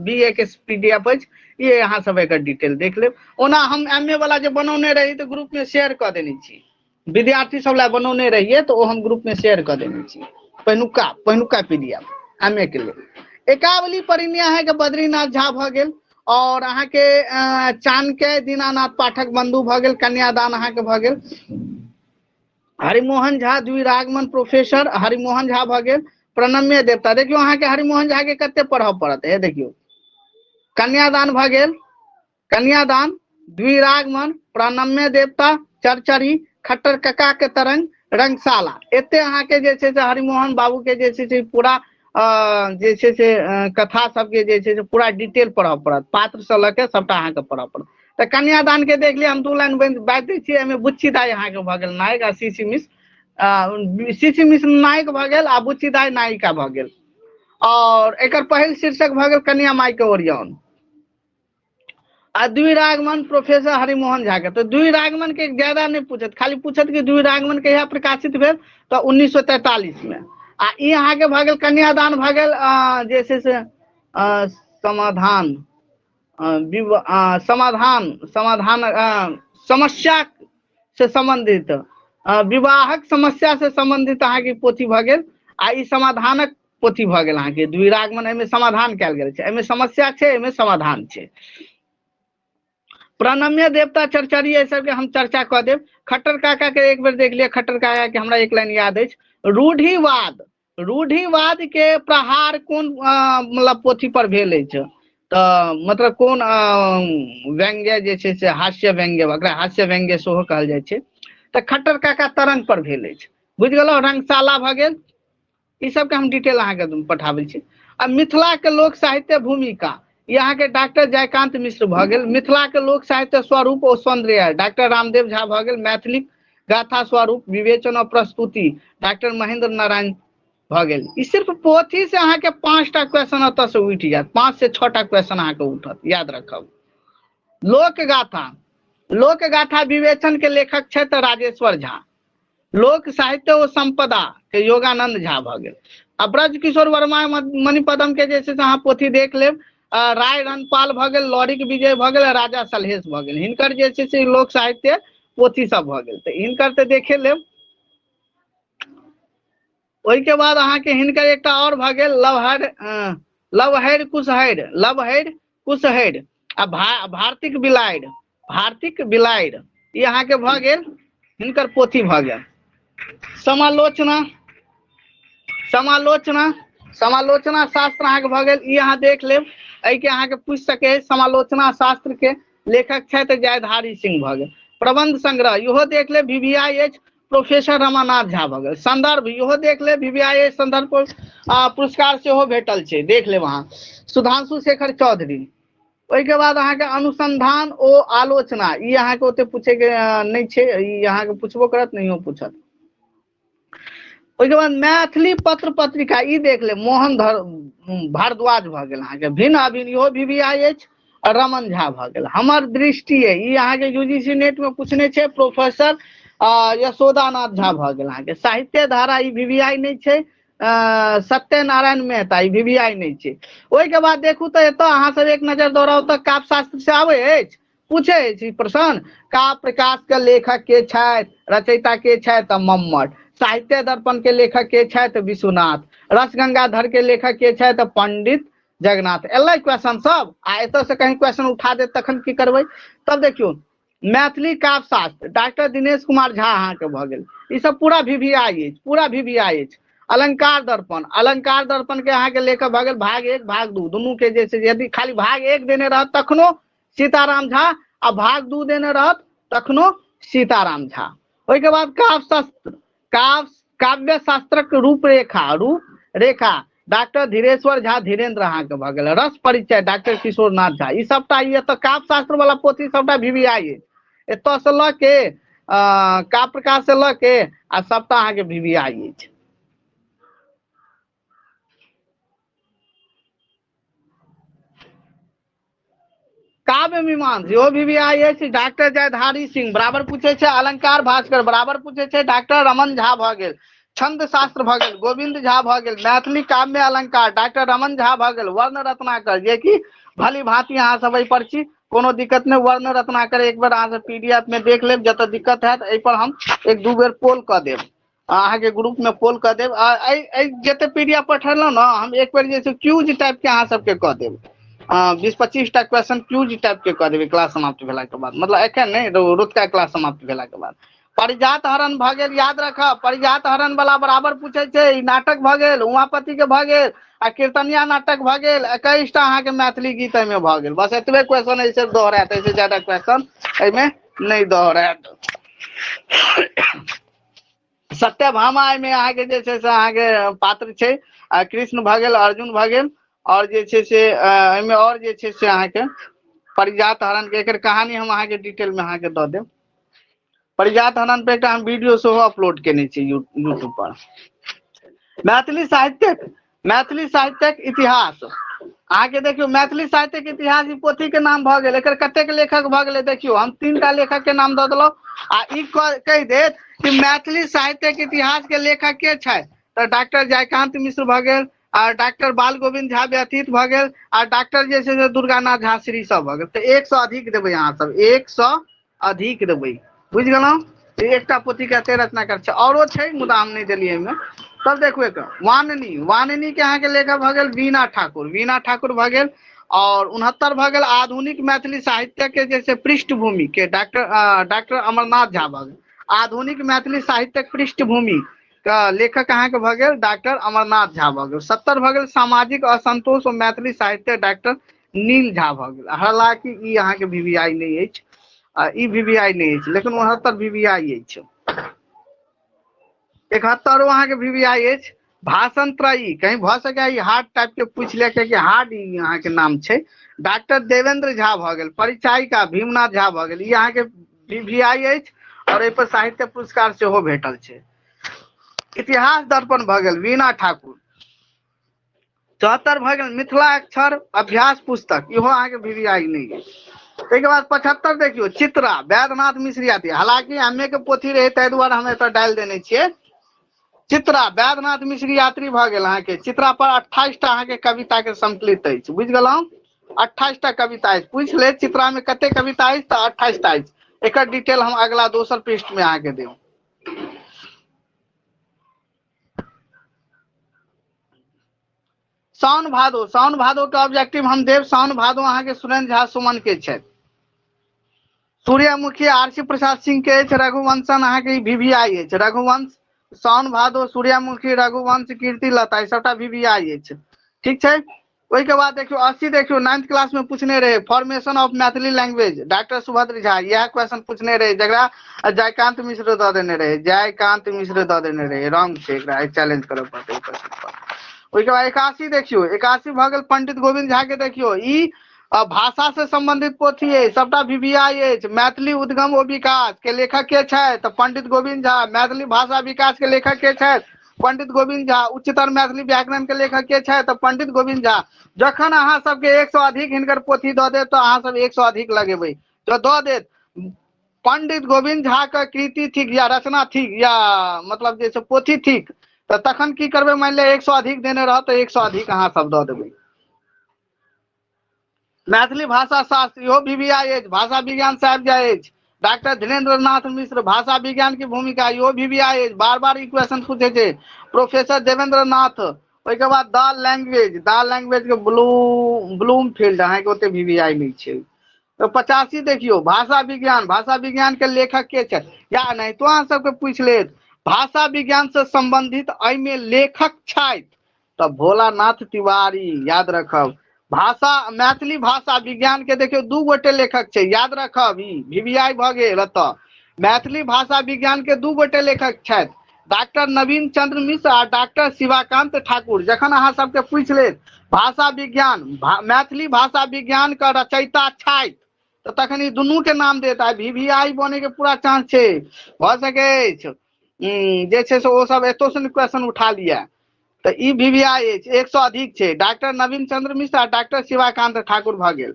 Speaker 1: बी ए के PDF अछि, ई अहाँ सब एकर डिटेल देख लेब। ओना हम एम ए वाला जे बनौने रही तऽ ग्रुप में शेयर कऽ देने छी, विद्यार्थी सब लए बनौने रहियै तऽ ओ हम ग्रुप में शेयर कऽ देने छी, पहिनुका PDF M A के लेल। एकावली परिणय अहाँके बद्रीनाथ झा भऽ गेल, और अहाँके चाणक्य दीनानाथ पाठक बंधु भऽ गेल, कन्यादान अहाँके भऽ गेल। हरिमोहन झा द्विरागमन प्रोफेसर हरिमोहन झा भऽ गेल, प्रणम्य देवता। देखियौ अहाँके हरिमोहन झा के कते पढ़ऽ पड़त, हे देखियौ कन्यादान भऽ गेल, कन्यादान, द्विरागमन, प्रणम्य देवता, चरचरी, खट्टर कका के तरंग, रंगशाला, एते अहाँके जे छै से हरिमोहन बाबू के जे छै से पूरा जे छै से कथा सबके जे छै से पूरा डिटेल पढ़ऽ पड़त, पात्र से लऽ के सबटा अहाँके पढ़ऽ पड़त। तऽ कन्यादान के देख लिअ, हम दू लाइन बाजि दै छियै। एहिमे बुच्ची दाइ अहाँके भऽ गेल नायक, आ C C Mishra, C C Mishra नायक भऽ गेल, आ बुच्ची दाइ नायिका भऽ गेल। और एकर पहिल शीर्षक भऽ गेल कन्या माय के ओरियान। आ द्विरागमन प्रोफेसर हरिमोहन झा के, तऽ द्विरागमन के ज्यादा नहि पूछत, खाली पूछत कि द्विरागमन कहिया प्रकाशित भेल, तऽ 1943 में। आ ई अहाँके भऽ गेल कन्यादान भऽ गेल, जे छै से समाधान, समाधान, समाधान, समस्या से संबंधित, विवाहक समस्या से संबंधित अहाँके पोथी भऽ गेल, आ ई समाधानक पोथी भऽ गेल अहाँके द्विरागमन। एहिमे समाधान कयल गेल छै, एहिमे समस्या छै, एहिमे समाधान छै। प्रणम्य देवता चर्चरी, एहि सबके हम चर्चा कऽ देब। खट्टर काका के एक बेर देख लिअ, खट्टर काका के हमरा एक लाइन याद अछि। रूढ़िवाद, रूढ़िवाद के प्रहार कोन मतलब पोथी पर भेल अछि? तऽ मतलब कोन व्यंग्य जे छै से हास्य व्यंग्य, ओकरा हास्य व्यंग्य सेहो कहल जाइ छै। तऽ खट्टर काका तरंग पर भेल अछि। बुझि गेलहुँ? रंगशाला भऽ गेल। ई सबके हम डिटेल अहाँके पठाबै छी। आ मिथिला के लोक साहित्य भूमिका, ई अहाँके डॉक्टर जयकांत मिश्र भऽ गेल। मिथिला के लोक साहित्य स्वरूप ओ सौंदर्य डॉक्टर रामदेव झा भऽ गेल। मैथिली गाथा स्वरूप विवेचन और प्रस्तुति डॉक्टर महेंद्र नारायण भऽ गेल। ई सिर्फ पोथी से अहाँके 5टा क्वेश्चन एतऽ से उठि जायत, 5 से 6टा क्वेश्चन अहाँके उठत, याद रखब। लोक गाथा, लोक गाथा विवेचन के लेखक छथि राजेश्वर झा। लोक साहित्य ओ संपदा के योगानंद झा भऽ गेल। आ ब्रजकिशोर वर्मा मणिपदम के जे छै से अहाँ पोथी देख लेब। राय रणपाल भऽ गेल, लौरिक विजय भऽ गेल, राजा सलहेश भऽ गेल। हिनकर जे छै से लोक साहित्य पोथी सब भऽ गेल, तऽ हिनकर तऽ देखे लेब। ओहिके बाद अहाँके हिनकर एकटा आओर भऽ गेल लवहर, लवहरि कुशहरि, लवहरि कुशहरि आ भारतीक बिलाड़ि, भारतीक बिलाड़ि, ई अहाँके भऽ गेल हिनकर पोथी भऽ गेल। समालोचना, समालोचना, समालोचना शास्त्र अहाँके भऽ गेल, ई अहाँ देख लेब, एहिके अहाँके पूछि सकै है। समालोचना शास्त्र के लेखक छथि जयधारी सिंह भऽ गेल। प्रबंध संग्रह इहो देख लेब, VVI अछि, प्रोफेसर रमानाथ झा भऽ गेल। संदर्भ इहो देख लेब, VVI अछि, संदर्भ पुरस्कार सेहो भेटल छै, देख लेब अहाँ, सुधांशु शेखर चौधरी। ओहिके बाद अहाँके अनुसंधान ओ आलोचना, ई अहाँके ओते पूछैके नहि छै, ई अहाँके पुछबो करत नहियो पूछत। ओहिके बाद मैथिली पत्र पत्रिका ई देख लेब, मोहन भारद्वाज भऽ गेल अहाँके। भिन्न अभिन्न इहो VVI अछि, रमन झा भऽ गेल। हमर दृष्टि ई अहाँके UGC net में पूछने छै, प्रोफेसर यशोदानाथ झा भऽ गेल अहाँके। साहित्य धारा ई VVI नहि छै, सत्यनारायण मेहता ई VVI नहि छै। ओहिके बाद देखू तऽ एतऽ अहाँ सब एक नजर दौड़ाउ तऽ काव्य शास्त्र से आबै अछि, पूछे अछि ई प्रश्न, काव्य प्रकाश के लेखक के छथि, रचयिता के छथि, तऽ मम्मट। साहित्य दर्पण के लेखक के छथि, विश्वनाथ। रसगंगाधर के लेखक के छथि, तऽ पंडित जगन्नाथ। एलै क्वेश्चन सब, आ एतऽ से कहीं क्वेश्चन उठा देत तखन की करबै। तब देखियौ मैथिली काव्य शास्त्र डॉक्टर दिनेश कुमार झा अहाँके भऽ गेल। ई सब पूरा VVI अछि, पूरा VVI अछि। अलंकार दर्पण, अलंकार दर्पण के अहाँके लेखक भऽ गेल भाग 1 भाग 2 दुनू के जे छै, यदि खाली भाग 1 देने रहत तखनो सीताराम झा, आ भाग 2 देने रहत तखनो सीताराम झा। ओहिके बाद काव्य शास्त्र, काव्य शास्त्रक रूपरेखा, रूपरेखा डॉक्टर धीरेश्वर झा धीरेन्द्र अहाँके भऽ गेल। रस परिचय डॉक्टर किशोर नाथ झा। ई सबटा ई एतऽ काव्य शास्त्र वाला पोथी सबटा VVI अछि, एतऽ से लऽ के काव्य प्रकाश से लऽ के आ सबटा अहाँके VVI अछि। काव्य मीमांस इहो VVI अछि, डॉक्टर जयधारी सिंह बराबर पूछे छै। अलंकार भास्कर बराबर पूछे छै, डॉक्टर रमन झा भऽ गेल। छंद शास्त्र भऽ गेल, गोविंद झा भऽ गेल। मैथिली काव्य अलंकार डॉक्टर रमन झा भऽ गेल। वर्ण रत्नाकर, जे कि भली भांति अहाँ सब एहि पर छी, कोनो दिक्कत नहि। वर्ण रत्नाकर एक बेर अहाँ सब PDF में देख लेब, जतऽ दिक्कत हैत एहि पर हम 1-2 बेर पोल कऽ देब, अहाँके ग्रुप में पोल कऽ देब। आ एहि जते PDF पठेलहुँ ने, हम एक बेर जे छै क्यूज टाइप के अहाँ सबके कऽ देब, 20-25 टा क्वेश्चन क्यूज टाइप के कऽ देबै क्लास समाप्त भेला के बाद, मतलब एखन नहि, रोतका क्लास समाप्त भेला के बाद। पारिजात हरण भऽ गेल, याद रखब, पारिजात हरण वाला बराबर पूछै छै। ई नाटक भऽ गेल, उमापति के भऽ गेल, आ कीर्तनिया नाटक भऽ गेल। 21टा अहाँके मैथिली गीत एहिमे भऽ गेल। बस एतबे क्वेश्चन एहिसँ दोहरायत, एहिसँ ज्यादा क्वेश्चन एहिमे नहि दोहरायत। सत्यभामा एहिमे अहाँके जे छै से अहाँके पात्र छै, आ कृष्ण भऽ गेल, अर्जुन भऽ गेल, और जे छै से एहिमे और जे छै से अहाँके पारिजात हरण के एकर कहानी हम अहाँके डिटेल में अहाँके दऽ देब। पारिजात हरण पे एकटा हम वीडियो सेहो अपलोड केने छी यूट्यूब पर। मैथिली साहित्यक, मैथिली साहित्यक इतिहास अहाँके देखियौ, मैथिली साहित्यक इतिहास ई पोथी के नाम भऽ गेल। एकर कतेक लेखक भऽ गेलै देखियौ, हम 3टा लेखक के नाम दऽ देलहुँ, आ ई कहि देत कि मैथिली साहित्यक इतिहास के लेखक के छथि, तऽ डॉक्टर जयकांत मिश्र भऽ गेल, आ डॉक्टर बाल गोविंद झा व्यतीत भऽ गेल, आ डॉक्टर जे छै से दुर्गानाथ झा श्री सब भऽ गेल। तऽ 1 सए अधिक देबै अहाँ सब, 1 सए अधिक देबै, बुझि गेलहुँ। एकटा पोथी के एते रचनाकार छै, औरो छै मुदा हम नहि देलियै एहिमे। तब देखू एक वाननी, वाननी के अहाँके लेखक भऽ गेल वीणा ठाकुर, वीणा ठाकुर भऽ गेल। और 69 भऽ गेल आधुनिक मैथिली साहित्य के जे पृष्ठभूमि के डॉक्टर डॉक्टर अमरनाथ झा भऽ गेल। आधुनिक मैथिली साहित्यक पृष्ठभूमि के लेखक अहाँके भऽ गेल डॉक्टर अमरनाथ झा भऽ गेल। 70 भऽ गेल सामाजिक असंतोष और मैथिली साहित्य डॉक्टर नील झा भऽ गेल। हालांकि ई अहाँके वीवीआई नहि अछि, ई वीवीआई नहि अछि, लेकिन 69 वीवीआई अछि। 71 अहाँके वीवीआई अछि। भाषण त्रयी कहीं भऽ सकै ई हार्ड टाइप के पूछि ले कि हार्ड ई अहाँके नाम छै। डॉक्टर देवेंद्र झा भऽ गेल। परिचायिका भीमनाथ झा भऽ गेल। ई अहाँके वीवीआई अछि और एहि पर साहित्य पुरस्कार सेहो भेटल छै। इतिहास दर्पण भऽ गेल वीणा ठाकुर। 74 भऽ गेल मिथिला अक्षर अभ्यास पुस्तक, इहो अहाँके वीवीआई नहि अछि। ताहिके बाद 75 देखियौ चित्रा वैद्यनाथ मिश्र यात्री, हालांकि एम ए के पोथी रहै ताहि दुआरे हम एतऽ डालि देने छियै। चित्रा वैद्यनाथ मिश्र यात्री भऽ गेल अहाँके। चित्रा पर 28 टा अहाँके कविता के संकलित अछि, बुझि गेलहुँ? 28 टा कविता अछि। पूछि ले चित्रा में कते कविता अछि तऽ 28 टा अछि। एकर डिटेल हम अगला दोसर पृष्ठ में अहाँके देब। साउन भादो, साउन भादो के ऑब्जेक्टिव हम देब। साउन भादो अहाँके सुरेंद्र झा सुमन के छथि। सूर्यमुखी आरसी प्रसाद सिंह के अछि। रघुवंशन अहाँके वीवीआई अछि। रघुवंश, साउन भादो, सूर्यमुखी, रघुवंश, कीर्ति लता, ई सबटा वीवीआई अछि। ठीक छै। ओहिके बाद देखियौ 80 देखियौ 9th class में पूछने रहे formation of Maithili language doctor Subhadra Jha, इएह क्वेश्चन पूछने रहे जकरा जयकांत मिश्र दऽ देने रहे, जयकांत मिश्र दऽ देने रहे। रॉन्ग छै, एकरा चैलेंज करऽ पड़तै क्वेश्चन पर। ओहिके बाद 81 देखियौ, 81 भऽ गेल पंडित गोविंद झा के। देखियौ ई भाषा से संबंधित पोथी अछि, सबटा वीवीआई अछि। मैथिली उद्गम ओ विकास के लेखक के छथि तऽ पंडित गोविंद झा। मैथिली भाषा विकास के लेखक के छथि पंडित गोविंद झा। उच्चतर मैथिली व्याकरण के लेखक के छथि तऽ पंडित गोविंद झा। जखन अहाँ सबके 1 सौ अधिक हिनकर पोथी दऽ देत तऽ अहाँ सब 1 सौ अधिक लगेबै। जँ दऽ देत पंडित गोविंद झा के कृति थिक या रचना थिक या मतलब जे छै पोथी थिक तऽ तखन की करबै, मानि लिअ 1 सौ अधिक देने रहत तऽ 1 सौ अधिक अहाँ सब दऽ देबै। मैथिली भाषा शास्त्र इहो वीवीआई अछि, भाषा विज्ञान से आबि जाइ अछि। डॉक्टर धीरेन्द्र नाथ मिश्र भाषा विज्ञान की भूमिका, इहो वीवीआई अछि। बार बार ई क्वेश्चन पूछे छै प्रोफेसर देवेंद्र नाथ। ओहिके बाद द लैंग्वेज, द लैंग्वेज के ब्लूमफील्ड अहाँके ओते वीवीआई नहि छै। तऽ 85 देखियौ भाषा विज्ञान, भाषा विज्ञान के लेखक के छथि, या नहीं तो अहाँ सबके पूछि लेत भाषा विज्ञान से संबंधित एहिमे लेखक छथि तऽ भोलानाथ तिवारी, याद रखब। भाषा मैथिली भाषा विज्ञान के देखियौ 2 गोटे लेखक छै, याद रखब, ई वीवीआई भऽ गेल। एतऽ मैथिली भाषा विज्ञान के 2 गोटे लेखक छथि, डॉक्टर नवीन चंद्र मिश्र आ डॉक्टर शिवाकांत ठाकुर। जखन अहाँ सबके पूछि लेत भाषा विज्ञान, मैथिली भाषा विज्ञान के रचयिता छथि तऽ तखन ई दुनू के नाम देत। आ वीवीआई बने के पूरा चांस छै, भऽ सकैछ जे छै से ओ सब एतौ से क्वेश्चन उठा लिया। तऽ ई वीवीआई अछि, 1 सौ अधिक छै। डॉक्टर नवीन चंद्र मिश्र आ डॉक्टर शिवाकांत ठाकुर भऽ गेल।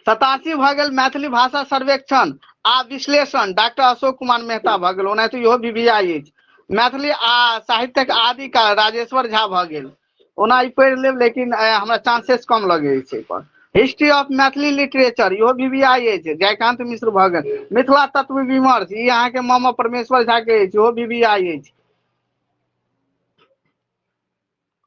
Speaker 1: 87 भऽ गेल मैथिली भाषा सर्वेक्षण आ विश्लेषण डॉक्टर अशोक कुमार मेहता भऽ गेल। ओनाहितो इहो वीवीआई अछि। मैथिली आ साहित्यक आदि का राजेश्वर झा भऽ गेल। ओना ई पढ़ि लेब लेकिन हमरा चांसेस कम लगै छै एहिपर। हिस्ट्री ऑफ मैथिली लिटरेचर इहो वीवीआई अछि, जयकांत मिश्र भऽ गेल। मिथिला तत्व विमर्श ई अहाँके मामा परमेश्वर झा के अछि, इहो वीवीआई अछि।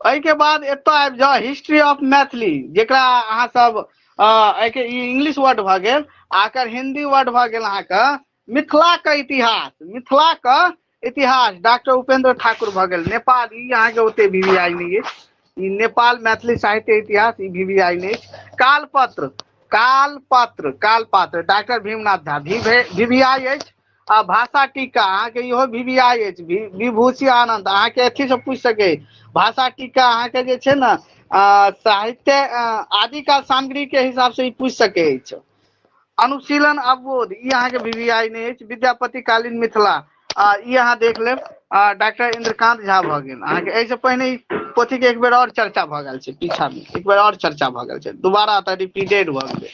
Speaker 1: एहिके बाद एतऽ आबि जाउ हिस्ट्री ऑफ मैथिली, जेकरा अहाँ सब एहिके ई इंग्लिश वर्ड भऽ गेल आ एकर हिंदी वर्ड भऽ गेल अहाँके मिथिला के इतिहास, मिथिला के इतिहास डॉक्टर उपेंद्र ठाकुर भऽ गेल। नेपाल ई अहाँके ओते वीवीआई नहि अछि, ई नेपाल मैथिली साहित्य इतिहास ई वीवीआई नहि अछि। कालपत्र, कालपत्र, कालपात्र डॉक्टर भीमनाथ झा वीवीआई अछि। आ भाषा टीका अहाँके इहो वीवीआई अछि, विभूषी आनंद अहाँके अथी से पूछि सकै। भाषा टीका अहाँके जे छै ने साहित्य आदिकाल सामग्री के हिसाब से ई पूछि सकै अछि। अनुशीलन अवबोध ई अहाँके वीवीआई नहि अछि। विद्यापति कालीन मिथिला ई अहाँ देख लेब, डॉक्टर इंद्रकांत झा भऽ गेल अहाँके। एहिसँ पहिने ई पोथी के एक बेर आओर चर्चा भऽ गेल छै, पीछा मे एक बेर आओर चर्चा भऽ गेल छै, दोबारा तऽ रिपीटेड भऽ गेलै।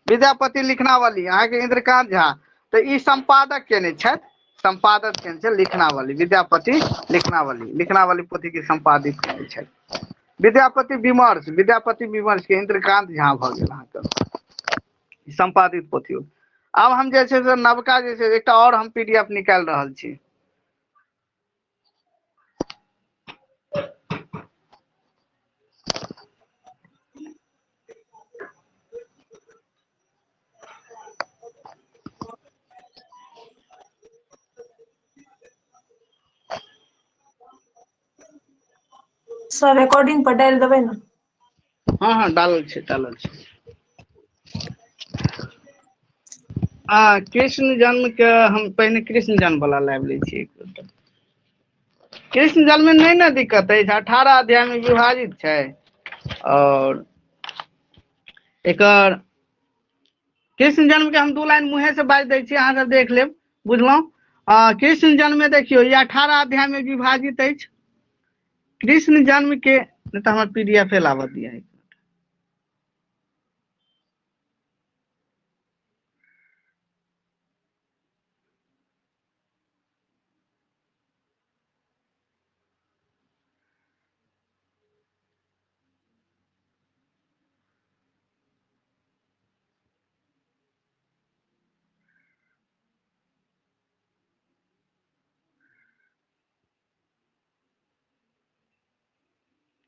Speaker 1: विद्यापति लिखनावली अहाँके इंद्रकांत झा, तऽ ई सम्पादक केने छथि, सम्पादक केने छै लिखनावली, विद्यापति लिखनावली, लिखनावली पोथी के सम्पादित केने छथि। विद्यापति विमर्श, विद्यापति विमर्श के इंद्रकांत झा भऽ गेल अहाँके सम्पादित पोथी। आब हम जे छै से नवका जे छै एकटा आओर हम पीडीएफ निकालि रहल छी।
Speaker 2: सर रिकॉर्डिंग पर डालि देबै ने।
Speaker 1: हँ हँ डालल छै, डालल छै। आ कृष्ण जन्म के हम पहिने कृष्ण जन्म वाला लाबि लै छी। कृष्ण जन्म में नहि ने दिक्कत अछि, 18 अध्याय में विभाजित छै। और एकर कृष्ण जन्म के हम 2 लाइन मुँहे से बाजि दै छी, अहाँ सब देख लेब, बुझलहुँ। कृष्ण जन्म में देखियौ ई 18 अध्याय में विभाजित अछि। कृष्ण जन्म के नहि तऽ हमर पीडीएफ लाबऽ दिअ।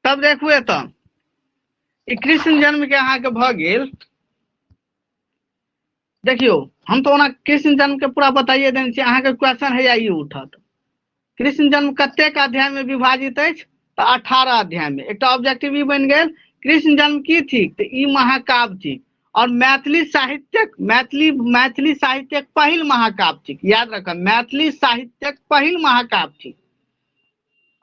Speaker 1: तब देखू एतऽ ई कृष्ण जन्म के अहाँके भऽ गेल। देखियौ हम तऽ ओना कृष्ण जन्म के पूरा बताइए देने छी, अहाँके क्वेश्चन है ई उठत। कृष्ण जन्म कतेक अध्याय में विभाजित अछि? तऽ 18 अध्याय में। एकटा ऑब्जेक्टिव ई बनि गेल कृष्ण जन्म की थिक, तऽ ई महाकाव्य थिक और मैथिली साहित्यक मैथिली मैथिली साहित्यक पहिल महाकाव्य थिक। याद रखब, मैथिली साहित्यक पहिल महाकाव्य थिक।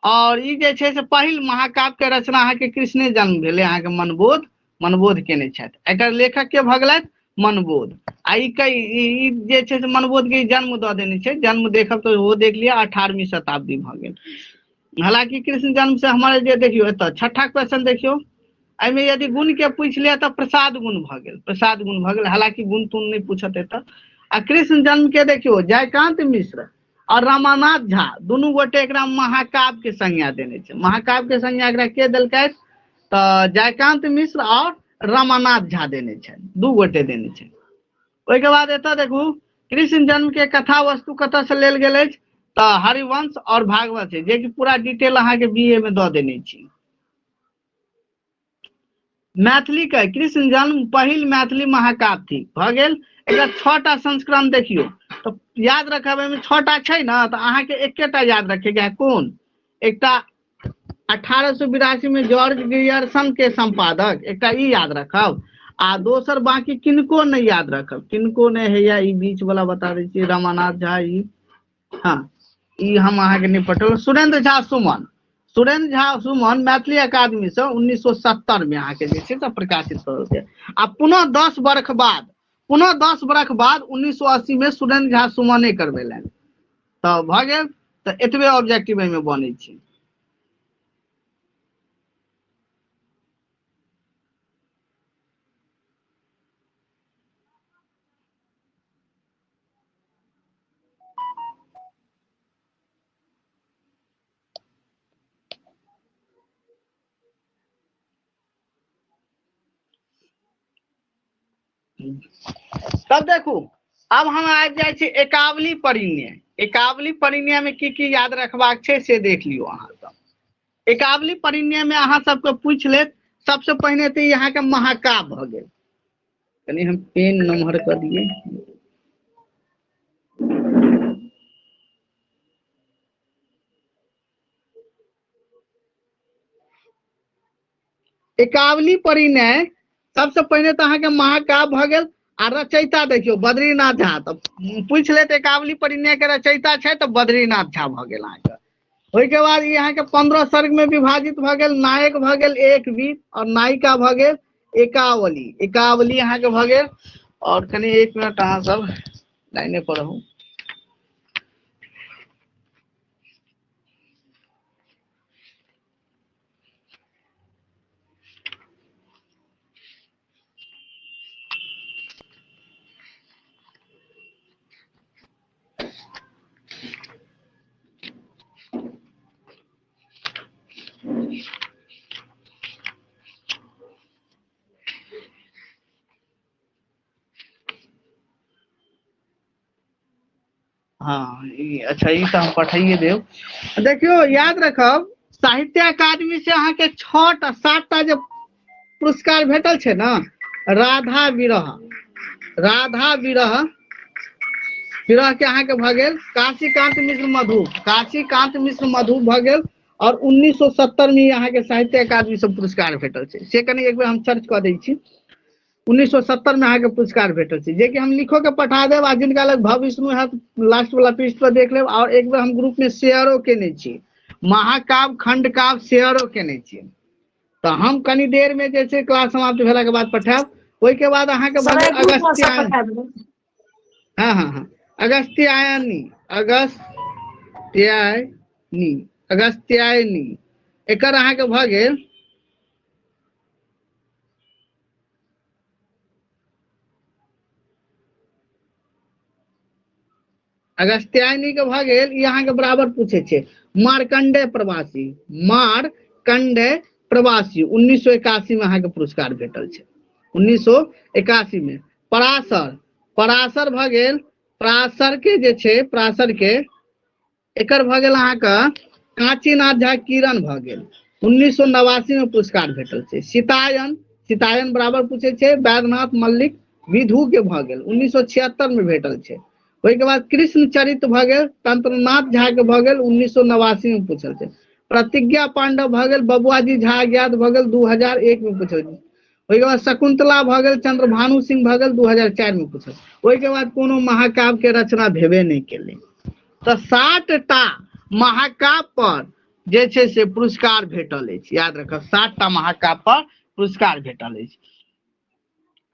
Speaker 1: और ई जे छै से पहिल महाकाव्य के रचना अहाँके कृष्णे जन्म भेलै, अहाँके मनबोध मनबोध केने छथि। एकर लेखक के भऽ गेलथि? मनबोध। आ ई ई जे छै से मनबोध के जन्म दऽ देने छै। जन्म देखब तऽ ओहो देख लिअ, 18वीं शताब्दी भऽ गेल। हालांकि कृष्ण जन्म से हमारे जे देखियौ एतऽ छठा क्वेश्चन देखियौ, एहिमे यदि गुण के पूछि लिअ तऽ प्रसाद गुण भऽ गेल, प्रसाद गुण भऽ गेल। हालांकि गुण तुण नहि पूछत एतऽ। आ कृष्ण जन्म के देखियौ जयकांत मिश्र और रमानाथ झा दुनू गोटे एकरा महाकाव्य के संज्ञा देने छै। महाकाव्य के संज्ञा एकरा के देलकै? तऽ जयकांत मिश्र और रमानाथ झा देने छै, दू गोटे देने छै। ओहिके बाद एतऽ देखू कृष्ण जन्म के कथा वस्तु कतऽ से लेल गेल अछि? तऽ हरिवंश और भागवत छै, जेकि पूरा डिटेल अहाँके बी ए में दऽ देने छी। मैथिली के कृष्ण जन्म पहिल मैथिली महाकाव्य थिक भऽ गेल। एकर 6टा संस्करण देखियौ तऽ याद रखब, एहिमे 6टा छै ने, तऽ अहाँके एकेटा याद रखेके है। कोन? एकटा 1882 में जॉर्ज ग्रियर्सन के संपादक, एकटा ई याद रखब, आ दोसर बाकी किनको नहीं याद रखब, किनको नहीं है। ई बीच वाला बता दै छी, रमानाथ झा ई, हाँ ई हम अहाँके नहीं पठल। सुरेंद्र झा सुमन, सुरेंद्र झा सुमन मैथिली अकादमी से 1970 में अहाँके जे छै से प्रकाशित करल गेल। आ पुनः 10 बरख बाद, पुनः 10 बरख बाद 1980 में सुरेंद्र झा सुमने करबेलनि। तऽ भऽ गेल। तऽ एतबे ऑब्जेक्टिव एहिमे बनै छै। तब देखू अब हम आबि जाइ छी एकावली परिणय। एकावली परिणय में की की याद रखबाक छै से देख लियौ अहाँ सब। एकावली परिणय में अहाँ सबके पूछि लेत, सबसे पहिने तऽ ई अहाँके महाकाव्य भऽ गेल। कनि हम पेन नमहर कऽ दियै। एकावली परिणय सबसे पहिने तऽ अहाँके महाकाव्य भऽ गेल। आ रचयिता देखियौ बद्रीनाथ झा, तऽ पूछि लेत एकावली परिणय के रचयिता छै तऽ बद्रीनाथ झा भऽ गेल अहाँके। ओहिके बाद ई अहाँके 15 सर्ग में विभाजित भऽ गेल। नायक भऽ गेल एक वीर और नायिका भऽ गेल एकावली। एकावली अहाँके भऽ गेल। और कनि 1 मिनट अहाँ सब लाइने पर रहू। हाँ ई अच्छा ई तऽ हम पठाइए देब। देखियौ याद रखब साहित्य अकादमी से अहाँके 6टा 7टा जे पुरस्कार भेटल छै ने, राधा विरह, राधा विरह विरह के अहाँके भऽ गेल काशीकांत मिश्र मधु, काशीकांत मिश्र मधु भऽ गेल। आओर 1970 मे अहाँके साहित्य अकादमी से पुरस्कार भेटल छै। से कनि एक बेर हम सर्च कऽ दै छी। 1970 मे अहाँके पुरस्कार भेटल छै, जेकि हम लिखो के पठा देब, आ जिनका लग भविष्णु हैत लास्ट वाला पृष्ठ पर देख लेब। और एक बेर हम ग्रुप में शेयरो केने छी, महाकाव्य खंडकाव्य शेयरो केने छी। तऽ हम कनी देर में जे छै क्लास समाप्त भेला के बाद पठायब। ओहिके बाद अहाँके भऽ
Speaker 2: सर
Speaker 1: गेल
Speaker 2: ग्रुप में सब
Speaker 1: अगस्त्यायन।
Speaker 2: पठा देबै।
Speaker 1: हँ हँ हँ, अगस्त्यायनी, अगस्त्यायनी, अगस्त्यायनी, एकर अहाँके भऽ गेल अगस्त्यायनी के भऽ गेल। ई अहाँके बराबर पूछे छै मार्कंडेय प्रवासी, मार्कंडेय प्रवासी 1981 में अहाँके पुरस्कार भेटल छै, 1981 में। पराशर, पराशर भऽ गेल, पराशर के जे छै, पराशर के एकर भऽ गेल अहाँके कांचीनाथ झा किरण भऽ गेल, 1989 में पुरस्कार भेटल छै। सीतायन, सीतायन बराबर पूछे छै वैद्यनाथ मल्लिक विधु के भऽ गेल, 1976 में भेटल छै। ओहिके बाद कृष्ण चरित भऽ गेल तंत्रनाथ झा के भऽ गेल, 1989 में पूछल छै। प्रतिज्ञा पांडव भऽ गेल बबुआजी झा अज्ञात भऽ गेल, 2001 में पूछल छै। ओहिके बाद शकुंतला भऽ गेल चंद्रभानु सिंह भऽ गेल, 2004 में पूछल। ओहिके बाद कोनो महाकाव्य के रचना भेबे नहि केलै। तऽ 60टा महाकाव्य पर जे छै से पुरस्कार भेटल अछि, याद रखब 60टा महाकाव्य पर पुरस्कार भेटल अछि।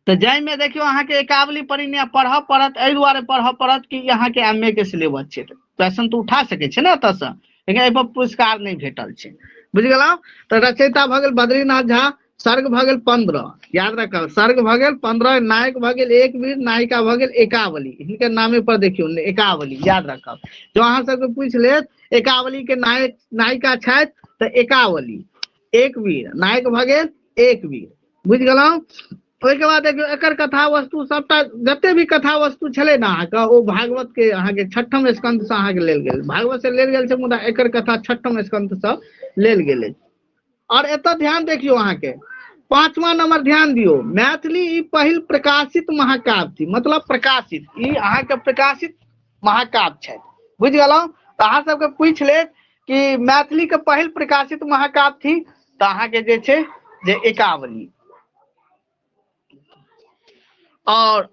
Speaker 1: तऽ जाहिमे देखियौ अहाँके एकावली परिणय पढ़ऽ पड़त, एहि दुआरे पढ़ऽ पड़त कि अहाँके एम ए के सिलेबस छै, क्वेश्चन तऽ उठा सकै छै ने एतऽसँ, लेकिन एहि पर पुरस्कार नहि भेटल छै, बुझि गेलहुँ। तऽ रचयिता भऽ गेल बद्रीनाथ झा, सर्ग भऽ गेल 15, याद रखब सर्ग भऽ गेल 15, नायक भऽ गेल एक वीर, नायिका भऽ गेल एकावली, हिनकर नामे पर देखियौ एकावली, याद रखब। जो अहाँ सबके पूछि लेत एकावली के नायक नायिका छथि तऽ एकावली, एक वीर, नायक भऽ गेल एक वीर, बुझि गेलहुँ। ओहिके बाद देखियौ एकर कथा वस्तु सबटा जते भी कथा वस्तु छलै ने अहाँके, ओ भागवत के अहाँके छठम स्कंध से अहाँके लेल गेल, भागवत से लेल गेल छै, मुदा एकर कथा छठम स्कंध से लेल गेल अछि। और एतऽ ध्यान देखियौ अहाँके 5वां नंबर ध्यान दियौ, मैथिली ई पहिल प्रकाशित महाकाव्य थी, मतलब प्रकाशित, ई अहाँके प्रकाशित महाकाव्य छै, बुझि गेलहुँ। तऽ अहाँ सबके पूछि लेत कि मैथिली के पहिल प्रकाशित महाकाव्य थी, तऽ अहाँके जे छै जे एकावली। और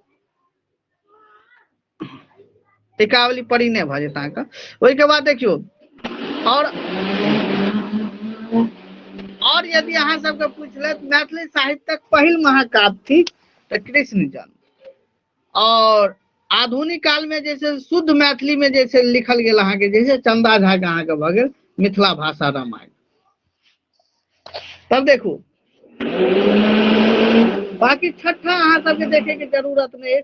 Speaker 1: एकावली परिणय भऽ जेत अहाँके। ओहिके बाद देखियौ और यदि अहाँ सबके पूछि लेत मैथिली साहित्यक पहिल महाकाव्य थी तऽ कृष्ण जन्म। और आधुनिक काल में जैसे शुद्ध मैथिली में जैसे लिखल गेल अहाँके, जैसे चंदा झा के अहाँके भऽ गेल मिथिला भाषा रामायण। तब देखू बाकी छठा अहाँ सबके देखे के जरूरत नहीं अछि,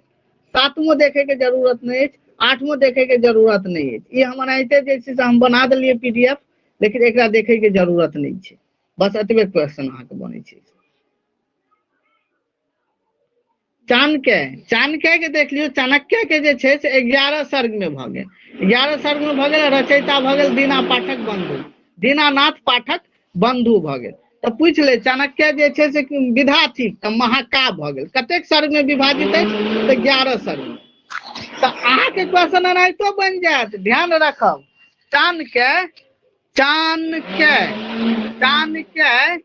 Speaker 1: सातमो देखे के जरूरत नहीं अछि, आठमो देखे के जरूरत नहीं अछि। ई हम एनाहिते जे छै से हम बना देलियै पीडीएफ, लेकिन एकरा देखे के जरूरत नहीं छै, बस एतबे क्वेश्चन अहाँके बनै छै। चाणक्य, चाणक्य के देख लियौ, चाणक्य के जे छै से 11 सर्ग में भऽ गेल, 11 सर्ग में भऽ गेल, रचयिता भऽ गेल दीना पाठक बंधु, दीनानाथ पाठक बंधु भऽ गेल। तऽ पूछि ले चाणक्य जे छै से विधा थिक तऽ महाकाव्य भऽ गेल, कतेक सर्ग में विभाजित अछि तऽ 11 सर्ग में। तऽ अहाँके क्वेश्चन एनाहितो बनि जायत, ध्यान रखब। चाणक्य, चाणक्य, चाणक्य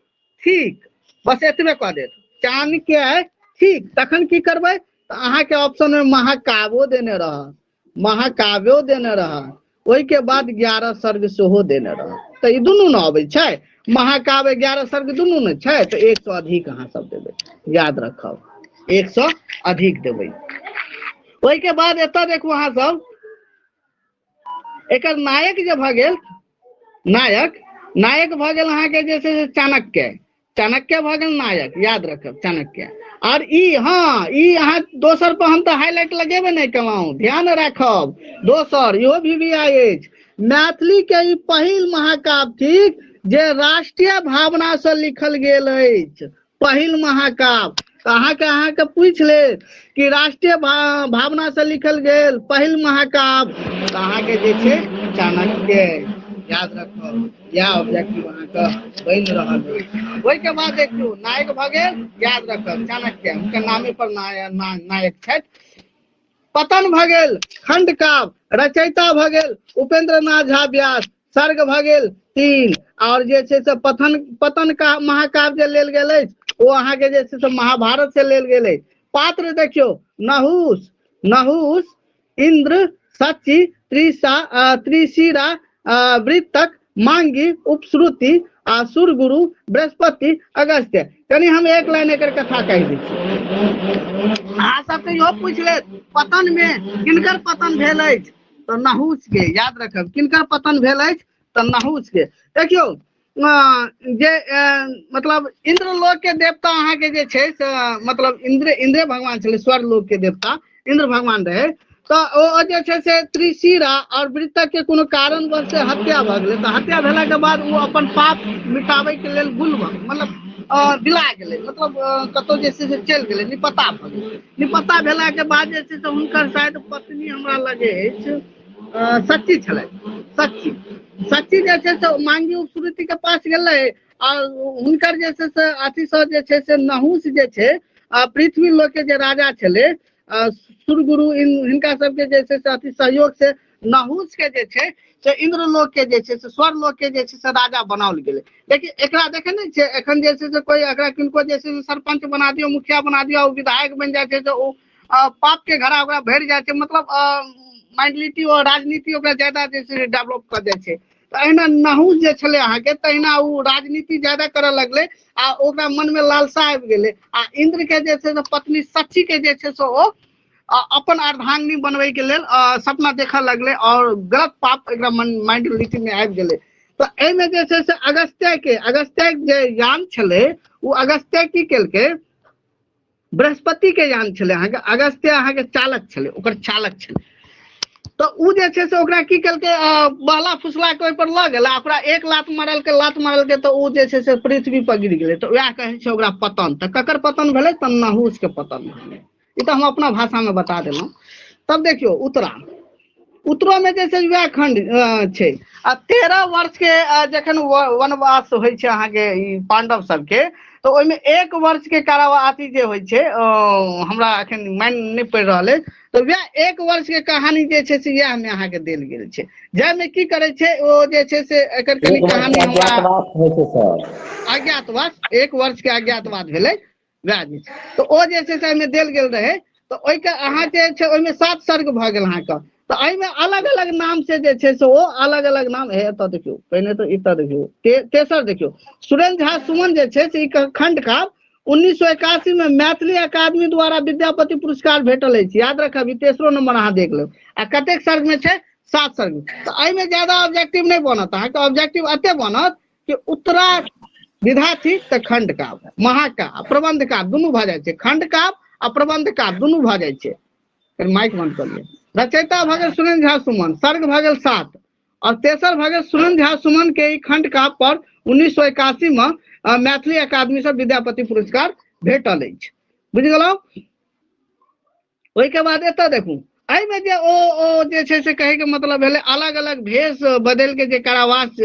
Speaker 1: ठीक, बस एतबे कऽ देत, चाणक्य ठीक। तखन की करबै तऽ अहाँके ऑप्शन में महाकाव्यो देने रहत, महाकाव्यो देने रहत, ओहिके बाद 11 सर्ग सेहो देने रहत। तऽ ई दुनू ने अबै छै, महाकाव्य 11 सर्ग दुनू ने छै, तऽ 1 सौ अधिक अहाँ सब देबै, याद रखब 1 सौ अधिक देबै। ओहिके बाद एतऽ देखू अहाँ सब, एकर नायक जे भऽ गेल, नायक, नायक भऽ गेल अहाँके जे छै से चाणक्य, चाणक्य भऽ गेल नायक, याद रखब चाणक्य। और ई हाँ, ई अहाँ दोसर पर हम तऽ हाईलाइट लगेबे नहि केलहुँ, ध्यान राखब। दोसर इहो भी भी आई अछि, मैथिली के ई पहिल महाकाव्य थिक जे राष्ट्रीय भावना से लिखल गेल अछि, पहिल महाकाव्य। तऽ अहाँके पूछि लेत कि राष्ट्रीय भावना से लिखल गेल पहिल महाकाव्य, तऽ अहाँके जे छै चाणक्य, याद रखब। इएह ऑब्जेक्टिव अहाँके बनि रहल अछि। ओहिके बाद देखियौ नायक भऽ गेल, याद रखब चाणक्य, हुनकर नामे पर नायक छथि। पतन भऽ गेल खंडकाव्य, रचयिता भऽ गेल उपेंद्र नाथ झा व्यास, सर्ग भऽ गेल 3। आओर जे छै से पतन पतन का महाकाव्य जे लेल गेल अछि ओ अहाँके जे छै से महाभारत से लेल गेल अछि। पात्र देखियौ, नहुष नहुष इंद्र, सची, त्रिषा, त्रिशिरा, वृत्तक, मांगी, उपश्रुति आ सुरगुरु, बृहस्पति, अगस्त्य। कनि हम एक लाइन एकर कथा कहि दै छी। अहाँ सबके इहो पूछि लेत पतन मे किनकर पतन भेल अछि, तऽ नहुष के। याद रखब, किनकर पतन भेल अछि तऽ नहुष के। देखियौ जे मतलब इंद्र लोक के देवता अहाँके जे छै से मतलब इंद्र इंद्रे भगवान छलै, स्वर्ग लोक के देवता इंद्र भगवान रहे। तऽ ओ जे छै से त्रिशिरा और वृत्तक के कोनो कारणवश से हत्या भऽ गेलै। तऽ हत्या भेला के बाद ओ अपन पाप मिटाबै के लेल गुल भऽ मतलब बिला गेलै, मतलब कतहु जे छै से चलि गेलै, निपत्ता भऽ गेलै। निपत्ता भेला के बाद जे छै से हुनकर शायद पत्नी हमरा लगे अछि सच्ची छलथि, सच्ची सच्ची जे छै से मांगी उपश्रुति के पास गेलै आ हुनकर जे छै से अथी से जे छै से नहुष जे छै पृथ्वी लोक के जे राजा छलै सुरगुरु हिनका सबके जे छै से अथी सहयोग से नहुष के जे छै से इंद्र लोक के जे छै से स्वर्ग लोक के जे छै से राजा बनाओल गेलै। लेकिन एकरा देखे नहि छियै एखन जे छै से कोइ एकरा किनको जे छै से सरपंच बना दियौ, मुखिया बना दियौ, ओ विधायक बनि जाइ छै तऽ ओ पाप के घड़ा ओकरा भरि जाइ छै, मतलब माइंडलिटी और राजनीति ओकरा ज्यादा जे छै डेवलप कऽ जाइ छै। तऽ अहिना नहुस जे छलै अहाँके, तहिना ओ राजनीति ज्यादा करऽ लगलै आ ओकरा मनमे लालसा आबि गेलै आ इंद्र के जे छै से पत्नी सची के जे छै से ओ अपन अर्धांगिनी बनबै के लेल सपना देखऽ लगलै और गलत पाप एकरा मन माइंडलिटी मे आबि गेलै। तऽ एहिमे जे छै से अगस्त्य के अगस्त्य जे यान छलै ओ अगस्त्य की केलकै, बृहस्पति के यान छलै अहाँके, अगस्त्य अहाँके चालक छलै, ओकर चालक छलै। तऽ ओ जे छै से ओकरा की केलकै, बहला फुसला के ओहिपर लऽ गेल आ ओकरा एक लात मारलकै, लात मारलकै तऽ ओ जे छै से पृथ्वी पर गिर गेलै। तऽ वएह कहै छै ओकरा पतन। तऽ ककर पतन भेलै, तऽ नहुष के पतन भेलै। ई तऽ हम अपना भाषा मे बता देलहुँ। तब देखियौ उत्तरा, उत्तरो मे जे छै वएह खंड छै। आ 13 वर्ष के जखन वनवास होइ छै अहाँके ई पांडव सबके, तऽ ओहिमे 1 वर्ष के कारावास अथी जे होइ छै, हमरा एखन मानि नहि पड़ि रहल अछि, तऽ वएह 1 वर्ष के कहानी जे छै से इएह मे अहाँके देल गेल छै। जाहिमे की करै छै ओ जे छै से एकर कनि
Speaker 5: एक वर्ष
Speaker 1: कहानी
Speaker 5: के
Speaker 1: हमरा
Speaker 5: अज्ञातवास होइ छै सर।
Speaker 1: अज्ञातवास, 1 वर्ष के अज्ञातवास भेलै वएह जे छै। तऽ ओ जे छै से एहिमे देल गेल रहै। तऽ ओहिके अहाँ जे छै ओहिमे 7 सर्ग भऽ गेल अहाँके। तऽ एहिमे अलग अलग नाम से जे छै से ओ अलग अलग नाम हे। एतऽ देखियौ पहिने तऽ एतऽ देखियौ तेसर देखियौ सुरेंद्र झा सुमन जे छै से ई खंडकाव्य 1981 में मैथिली अकादमी द्वारा विद्यापति पुरस्कार भेटल अछि। याद रखब, ई तेसरो नंबर अहाँ देख लेब। आ कतेक सर्ग में छै, 7 सर्ग में। तऽ एहिमे ज्यादा ऑब्जेक्टिव नहि बनत अहाँके, ऑब्जेक्टिव एते बनत कि उत्तरा विधा थिक तऽ खंडकाव्य, महाकाव्य, प्रबंध काव्य दुनू भऽ जाइ छै। खंडकाव्य आ प्रबंध काव्य दुनू भऽ जाइ छै। माइक बंद कऽ लिअ। रचयिता भऽ गेल सुरेंद्र झा सुमन, सर्ग भऽ गेल 7 और तेसर भऽ गेल सुरेंद्र झा सुमन के ई खंडकाव्य पर 1981 में मैथिली अकादमी से विद्यापति पुरस्कार भेटल अछि। बुझि गेलहुँ? ओहिके बाद एतऽ देखू एहिमे जे ओ ओ जे छै से कहैके मतलब भेलै अलग अलग भेष बदलि के जे कारावास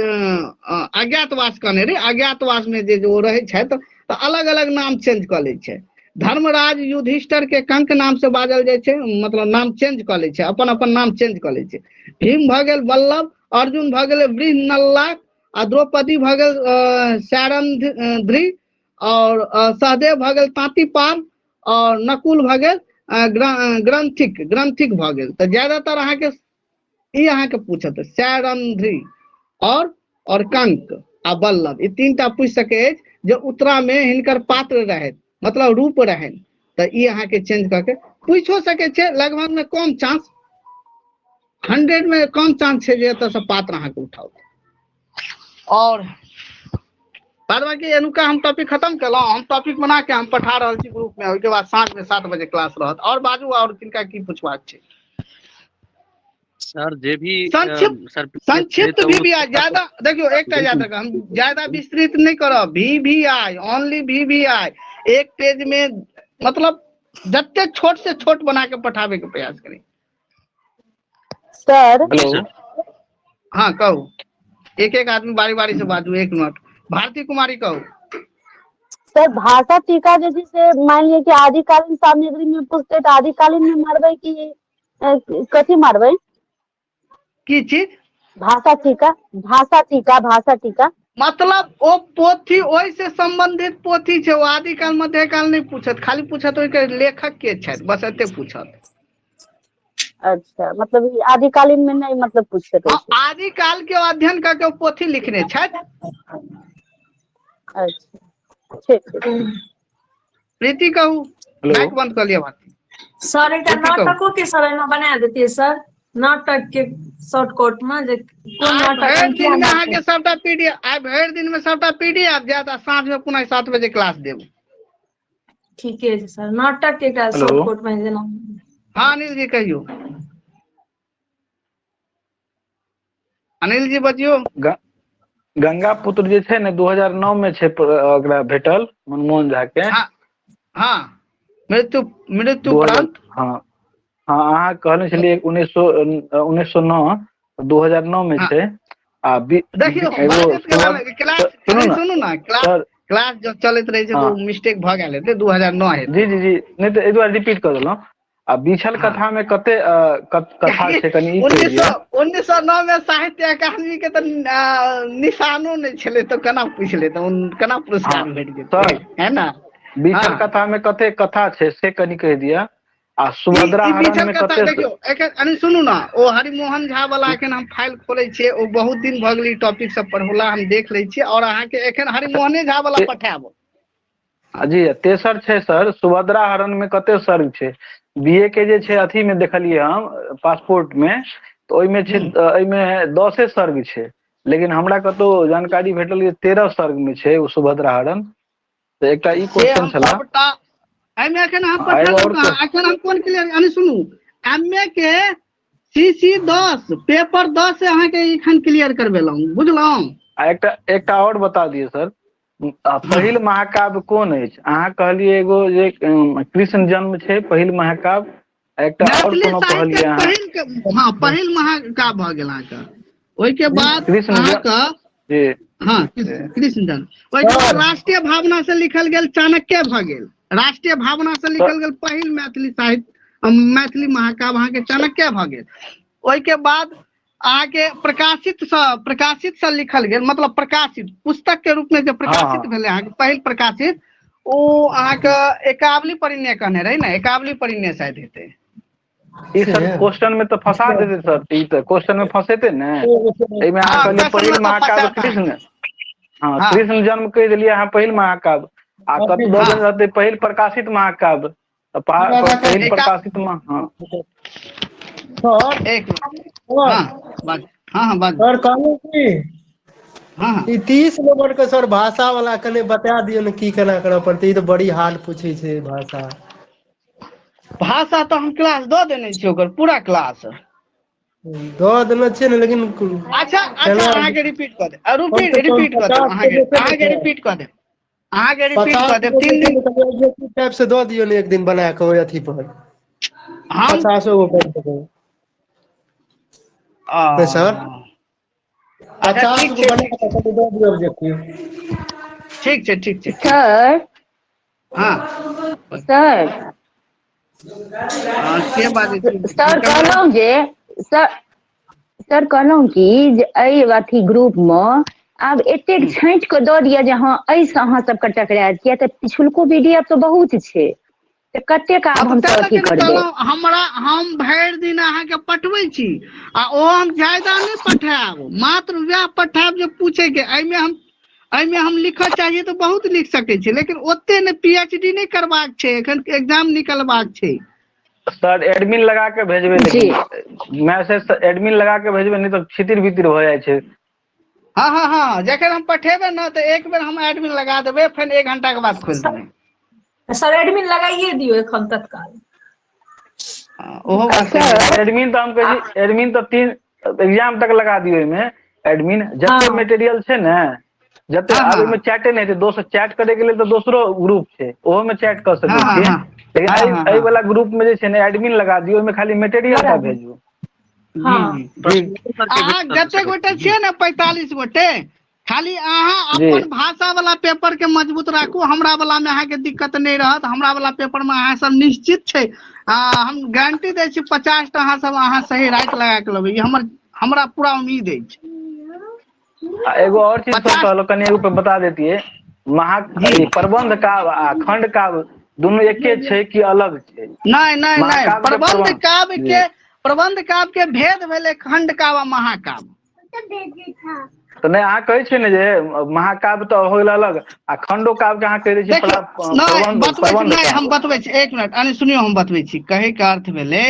Speaker 1: अज्ञातवास कहने रही, अज्ञातवास में जे ओ रहै छथि तऽ अलग अलग नाम चेंज कऽ लै छै। धर्मराज युधिष्ठिर के कंक नाम से बाजल जाइ छै, मतलब नाम चेंज कऽ लै छै, अपन अपन नाम चेंज कऽ लै छै। भीम भऽ गेल वल्लभ, अर्जुन भऽ गेलै बृहनल्ला आ द्रौपदी भऽ गेल शैरंध्री और सहदेव भऽ गेल तांतीपाल और नकुल भऽ गेल ग्रंथिक, ग्रंथिक भऽ गेल। तऽ ज्यादातर अहाँके ई अहाँके पूछत शैरंध्री और कंक आ वल्लभ, ई 3टा पूछि सकै अछि जे उत्तरा में हिनकर पात्र रहनि, मतलब रूप रहनि। तऽ ई अहाँके चेंज कऽ के पूछो सकै छै। लगभग में कम चांस, 100 में कम चांस छै जे एतऽ से पात्र अहाँके उठाओत। और बाद बाकी एनुका हम टॉपिक खत्म केलहुँ। हम टॉपिक बना के हम पठा रहल छी ग्रुप में। ओहिके बाद साँझ में 7 बजे क्लास रहत। और बाजू, और किनका की पूछबाक छै?
Speaker 6: सर जे भी
Speaker 1: संक्षिप्त
Speaker 6: सर
Speaker 1: संक्षिप्त
Speaker 6: तो
Speaker 1: भी भी आई, ज्यादा देखियो एकटा याद रखब, हम ज्यादा विस्तृत नहीं करब। भी भी आई, ओनली भी भी आई, एक पेज में मतलब जते छोट से छोट बना के पठाबे के प्रयास करी।
Speaker 3: सर।
Speaker 6: हेलो।
Speaker 1: हाँ कहू, एक एक आदमी बारी बारी से बाजू, 1 मिनट। भारती कुमारी कहू।
Speaker 3: सर भाषा टीका जे छै से मान लिअ कि आदिकालीन सामग्री में पूछते तऽ आदिकालीन में मारबै कि कथी मारबै?
Speaker 1: की चीज?
Speaker 3: भाषा टीका, भाषा टीका, भाषा टीका।
Speaker 1: मतलब ओ पोथी ओहि से सम्बन्धित पोथी छै, ओ आदिकाल मध्यकाल नहि पूछत, खाली पूछत ओहिके लेखक के छथि, बस एते पूछत।
Speaker 3: अच्छा, मतलब ई आदिकालीन मे नहि मतलब पूछ सकै
Speaker 1: हँ,
Speaker 3: छै।
Speaker 1: आदिकाल के अध्ययन कऽ के ओ पोथी लिखने छथि।
Speaker 3: अच्छा, ठीक छै।
Speaker 1: प्रीति कहू,
Speaker 4: हेलो।
Speaker 1: माइक बंद कऽ लिअ भारती।
Speaker 2: सर एकटा
Speaker 1: प्रीति कहू।
Speaker 2: नाटको के सर एना बना देतियै सर, नाटक के शॉर्टकट मे जे कोन
Speaker 1: आइ
Speaker 2: नाटक
Speaker 1: भरि
Speaker 2: किया
Speaker 1: दिन मे
Speaker 2: नाटक।
Speaker 1: अहाँके सबटा पीडीएफ, आइ भरि दिन मे सबटा पीडीएफ आबि जायत आ साँझ मे पुनः 7 बजे क्लास देब।
Speaker 2: ठीके छै सर, नाटक के एकटा
Speaker 4: हेलो।
Speaker 2: शॉर्टकट मे जेना।
Speaker 1: हँ अनिल जी कहियौ। अनिल जी बजियौ।
Speaker 4: गंगा पुत्र जे छै ने 2009 मे छै, ओकरा भेटल मनमोहन झा के।
Speaker 1: हँ हँ, मृत्यु मृत्यु
Speaker 4: 2000।
Speaker 1: उपरांत।
Speaker 4: हँ हँ, अहाँ कहने छलियै 1909, 2009 मे
Speaker 1: हँ
Speaker 4: छै। आ
Speaker 1: देखियौ,
Speaker 4: एगो
Speaker 1: बाजैत
Speaker 4: सुभद
Speaker 1: कला क्लास,
Speaker 4: सुनू
Speaker 1: अरे
Speaker 4: ने
Speaker 1: सुनू ने, क्लास
Speaker 4: सर।
Speaker 1: क्लास जब चलैत रहै छै तऽ
Speaker 4: हँ
Speaker 1: ओ मिस्टेक भऽ गेल हेतै, 2009
Speaker 4: जी
Speaker 1: हेतै।
Speaker 4: जी जी, नहि तऽ एहि दुआरे रिपीट कऽ देलहुँ। आ बिछल
Speaker 1: हँ
Speaker 4: कथा मे कते कथा छै, कनि ई कहि
Speaker 1: उन्नीस
Speaker 4: दिअ।
Speaker 1: सौ 1909 मे साहित्य अकादमी के तऽ निशानो नहि छलै, तऽ केना पूछि लेतै, केना
Speaker 4: हँ
Speaker 1: पुरस्कार भेट जेतै,
Speaker 4: सर,
Speaker 1: है ना?
Speaker 4: बिछल
Speaker 1: हँ,
Speaker 4: कथा मे कते कथा छै से कनि कहि दिअ। आ
Speaker 1: ई
Speaker 4: सुभद्रा
Speaker 1: ई
Speaker 4: हरण
Speaker 1: बिछल
Speaker 4: मे
Speaker 1: कथा
Speaker 4: कते।
Speaker 1: देखियौ एखन, अरे सुनू ने, ओ हरिमोहन झा वाला एखन हम फाइल खोलै छियै, ओ बहुत दिन भऽ गेलै ई टॉपिक सब पढ़ौला, हम देख लै छियै और अहाँके एखन हरिमोहने झा वाला पठायब।
Speaker 4: जी, तेसर छै सर, सुभद्रा हरण मे कते सर्ग छै? बी ए के जे छै अथी मे देखलियै हम पासपोर्ट मे, तऽ ओहिमे छै,
Speaker 1: हूँ
Speaker 4: एहिमे 10 सर्ग छै, लेकिन हमरा कतहु जानकारी भेटल जे 13 सर्ग मे छै ओ सुभद्रा हरण। तऽ एकटा ई
Speaker 1: से
Speaker 4: क्वेश्चन
Speaker 1: हम
Speaker 4: छला।
Speaker 1: सबटा एहिमे एखन अहाँ
Speaker 4: आ एगो
Speaker 1: पठेलहुँ
Speaker 4: आओर
Speaker 1: कहाँ? एखन हम कोन क्लियर, अरे सुनू, एम ए के सी सी 10 पेपर 10 से अहाँके एखन क्लियर करबेलहुँ, बुझलहुँ?
Speaker 4: आ एकटा एकटा आओर बता दियौ सर,
Speaker 1: हँ
Speaker 4: पहिल महाकाव्य कोन अछि? अहाँ कहलियै एगो जे कृष्ण जन्म छै पहिल महाकाव्य, आ एकटा आओर
Speaker 1: मैथिली
Speaker 4: कोनो
Speaker 1: साहित्य
Speaker 4: कहलियै अहाँ।
Speaker 1: पहिल के, हँ पहिल महाकाव्य भऽ गेल अहाँके। ओहिके बाद
Speaker 4: कृष्ण जन्म
Speaker 1: अहाँके,
Speaker 4: जी।
Speaker 1: हँ कृष्ण जन्म, ओहिके बाद
Speaker 5: सर
Speaker 1: राष्ट्रीय भावना से लिखल गेल चाणक्य भऽ गेल। राष्ट्रीय भावना से लिखल गेल पहिल मैथिली साहित्य, मैथिली महाकाव्य अहाँके चाणक्य भऽ गेल। ओहिके बाद अहाँके प्रकाशित से लिखल गेल, मतलब प्रकाशित पुस्तक के रूप में जे
Speaker 4: हँ
Speaker 1: प्रकाशित
Speaker 4: हँ
Speaker 1: भेलै अहाँके पहिल प्रकाशित, ओ अहाँके एकावली परिणय कहने रहै ने, एकावली परिणय शायद हेतै।
Speaker 4: ई सर
Speaker 5: से
Speaker 4: क्वेश्चन में तऽ फंसा देतै सर, ई तऽ क्वेश्चन में फंसेतै ने। एहिमे अहाँ
Speaker 1: हँ
Speaker 4: कहलियै
Speaker 1: क्वेश्चन
Speaker 4: पहिल
Speaker 1: मे तऽ
Speaker 4: महाकाव्य
Speaker 1: फंसायत
Speaker 4: कृष्ण,
Speaker 1: अहाँके।
Speaker 4: हँ
Speaker 1: हँ
Speaker 4: कृष्ण जन्म कहि देलियै अहाँ पहिल महाकाव्य, आ कतौ दऽ
Speaker 1: हँ
Speaker 4: देने रहतै पहिल प्रकाशित महाकाव्य, तऽ पहिल
Speaker 1: एका
Speaker 4: प्रकाशित हँ।
Speaker 5: सर
Speaker 1: एक मिनट,
Speaker 5: सर
Speaker 1: हँ बाज, हँ हँ बाजू,
Speaker 5: सर कहलहुँ की
Speaker 1: हँ हँ
Speaker 5: ई 30 नंबर के सर भाषा वाला कनि बता दियौ ने की केना करऽ पड़तै, ई तऽ बड़ी हार्ड पूछै छै भाषा।
Speaker 1: भाषा तऽ हम क्लास दऽ देने छियै, ओकर पूरा क्लास।
Speaker 5: दऽ देने छियै ने, लेकिन
Speaker 1: अच्छा अच्छा,
Speaker 5: केना
Speaker 1: अहाँके रिपीट कऽ देब,
Speaker 5: कम से कम
Speaker 1: रिपीट कऽ देब
Speaker 5: 50
Speaker 1: अहाँके,
Speaker 5: के जे छै ने
Speaker 1: अहाँके
Speaker 5: सर,
Speaker 1: रिपीट कऽ देब, अहाँके रिपीट
Speaker 5: 50
Speaker 1: कऽ देब
Speaker 5: के जे
Speaker 1: 3
Speaker 5: छै
Speaker 1: दिन।
Speaker 5: ने कनि टाइप से दऽ दियौ ने एक दिन बना कऽ ओहि अथी पर।
Speaker 1: हम
Speaker 5: 50 गो कर देबै।
Speaker 1: आ
Speaker 5: नहि सर,
Speaker 1: अच्छा
Speaker 5: 50
Speaker 1: ठीक
Speaker 5: गो
Speaker 1: छै,
Speaker 5: बना
Speaker 1: ठीक
Speaker 5: कऽ
Speaker 1: छै,
Speaker 5: कनि दऽ दियौ ऑब्जेक्टिव।
Speaker 1: ठीक छै, ठीक छै, ठीक छै।
Speaker 6: सर
Speaker 1: हँ
Speaker 6: सर
Speaker 1: हँ, के बाजै छी?
Speaker 6: सर
Speaker 1: कहियौ।
Speaker 6: कहलहुँ जे सर, सर कहलहुँ कि जे एहि अथी ग्रुप मे आब एतेक
Speaker 1: हूँ।
Speaker 6: छाँटि कऽ दऽ दिअ जे हँ एहिसँ अहाँ सबके टकरायत, किया तऽ पिछुलको वीडियो तऽ बहुत छै, तऽ कतेक
Speaker 1: हँ
Speaker 6: आब
Speaker 1: तऽ
Speaker 6: हमसब
Speaker 1: तैं लऽ
Speaker 6: अथी
Speaker 1: के ने
Speaker 6: करबै।
Speaker 1: कहलहुँ, हमरा हम भरि दिन अहाँके पठबै छी, आ ओ हम ज्यादा नहि पठायब, मात्र वएह पठायब जे पूछैके। एहिमे हम एहिमे हम लिखऽ चाहिए तऽ बहुत लिख सकै छी, लेकिन ओते नहि, पी एच डी नहि करबाक छै एखन, एग्जाम निकलबाक छै।
Speaker 4: सर एडमिन लगा के भेजबै,
Speaker 6: जी
Speaker 4: लेकिन मैसेज एडमिन लगा के भेजबै, नहि तऽ छितिर बितिर भऽ जाइ छै।
Speaker 1: हँ हँ हँ, जखन हम पठेबै ने तऽ एक बेर हम एडमिन लगा देबै, फेर 1 घंटा के बाद खोलि देबै।
Speaker 2: सर एडमिन लगाइए दियौ एखन तत्काल।
Speaker 1: हँ, ओहो बात सही छै।
Speaker 6: सर
Speaker 4: एडमिन तऽ हम कहै छी, एडमिन तऽ 3 एग्जाम तक लगा दियौ एहिमे एडमिन, जते
Speaker 2: हँ
Speaker 4: मटेरियल छै ने, जते
Speaker 1: हँ
Speaker 4: आब
Speaker 1: हँ
Speaker 4: ओहिमे चैटे नहि हेतै, दोसर चैट करे के लेल तऽ दोसरो ग्रुप छै, ओहो में चैट कऽ
Speaker 1: हँ
Speaker 4: सकै
Speaker 1: हँ
Speaker 4: छियै,
Speaker 1: हँ
Speaker 4: लेकिन
Speaker 1: हँ
Speaker 4: एहि
Speaker 1: हँ
Speaker 4: एहि
Speaker 1: हँ
Speaker 4: वाला ग्रुप में जे छै ने एडमिन लगा दियौ, ओहिमे खाली मटेरियल
Speaker 2: लगा
Speaker 4: टा
Speaker 2: दियौ।
Speaker 4: भेजू।
Speaker 1: जी
Speaker 2: हँ
Speaker 1: जी।
Speaker 4: जी
Speaker 1: अहाँ जते गोटे छियै ने 45 गोटे, खाली अहाँ
Speaker 4: जी
Speaker 1: अपन भाषा वाला पेपर के मजबूत राखू, हमरा वाला में अहाँके दिक्कत नहि रहत। हमरा वाला पेपर में अहाँ सब निश्चित छै, आ हम गारंटी दै छी 50 टा अहाँ सब अहाँ सही राइट लगा के लेबै। ई हमर हमरा पूरा उम्मीद अछि।
Speaker 4: आ एगो और चीज सर
Speaker 1: 50
Speaker 4: कहलहुँ कनि एगो पे बता देतियै, महा
Speaker 1: जी।
Speaker 4: ई प्रबंध काव्य आ खंड काव्य दुनू एके छै कि अलग छै?
Speaker 1: नहि नहि नहि,
Speaker 4: महाकाव्य के
Speaker 1: प्रबंध
Speaker 4: प्रबंध
Speaker 1: काव्य
Speaker 4: जी।
Speaker 1: के, प्रबंध काव्य के भेद भेलै खंड काव्य आ महाकाव्य।
Speaker 4: तऽ नहि, अहाँ कहै छियै ने जे महाकाव्य तऽ हो गेल अलग आ खंडो काव्य के अहाँ कहि दै छियै
Speaker 1: देखियौ, नहि
Speaker 4: प्रबंध
Speaker 1: बतबै छी,
Speaker 4: प्रबंध
Speaker 1: नहि हम
Speaker 4: काव्य।
Speaker 1: बतबै छी, एक मिनट अरे सुनियौ, हम बतबै छी। कहै के अर्थ भेलै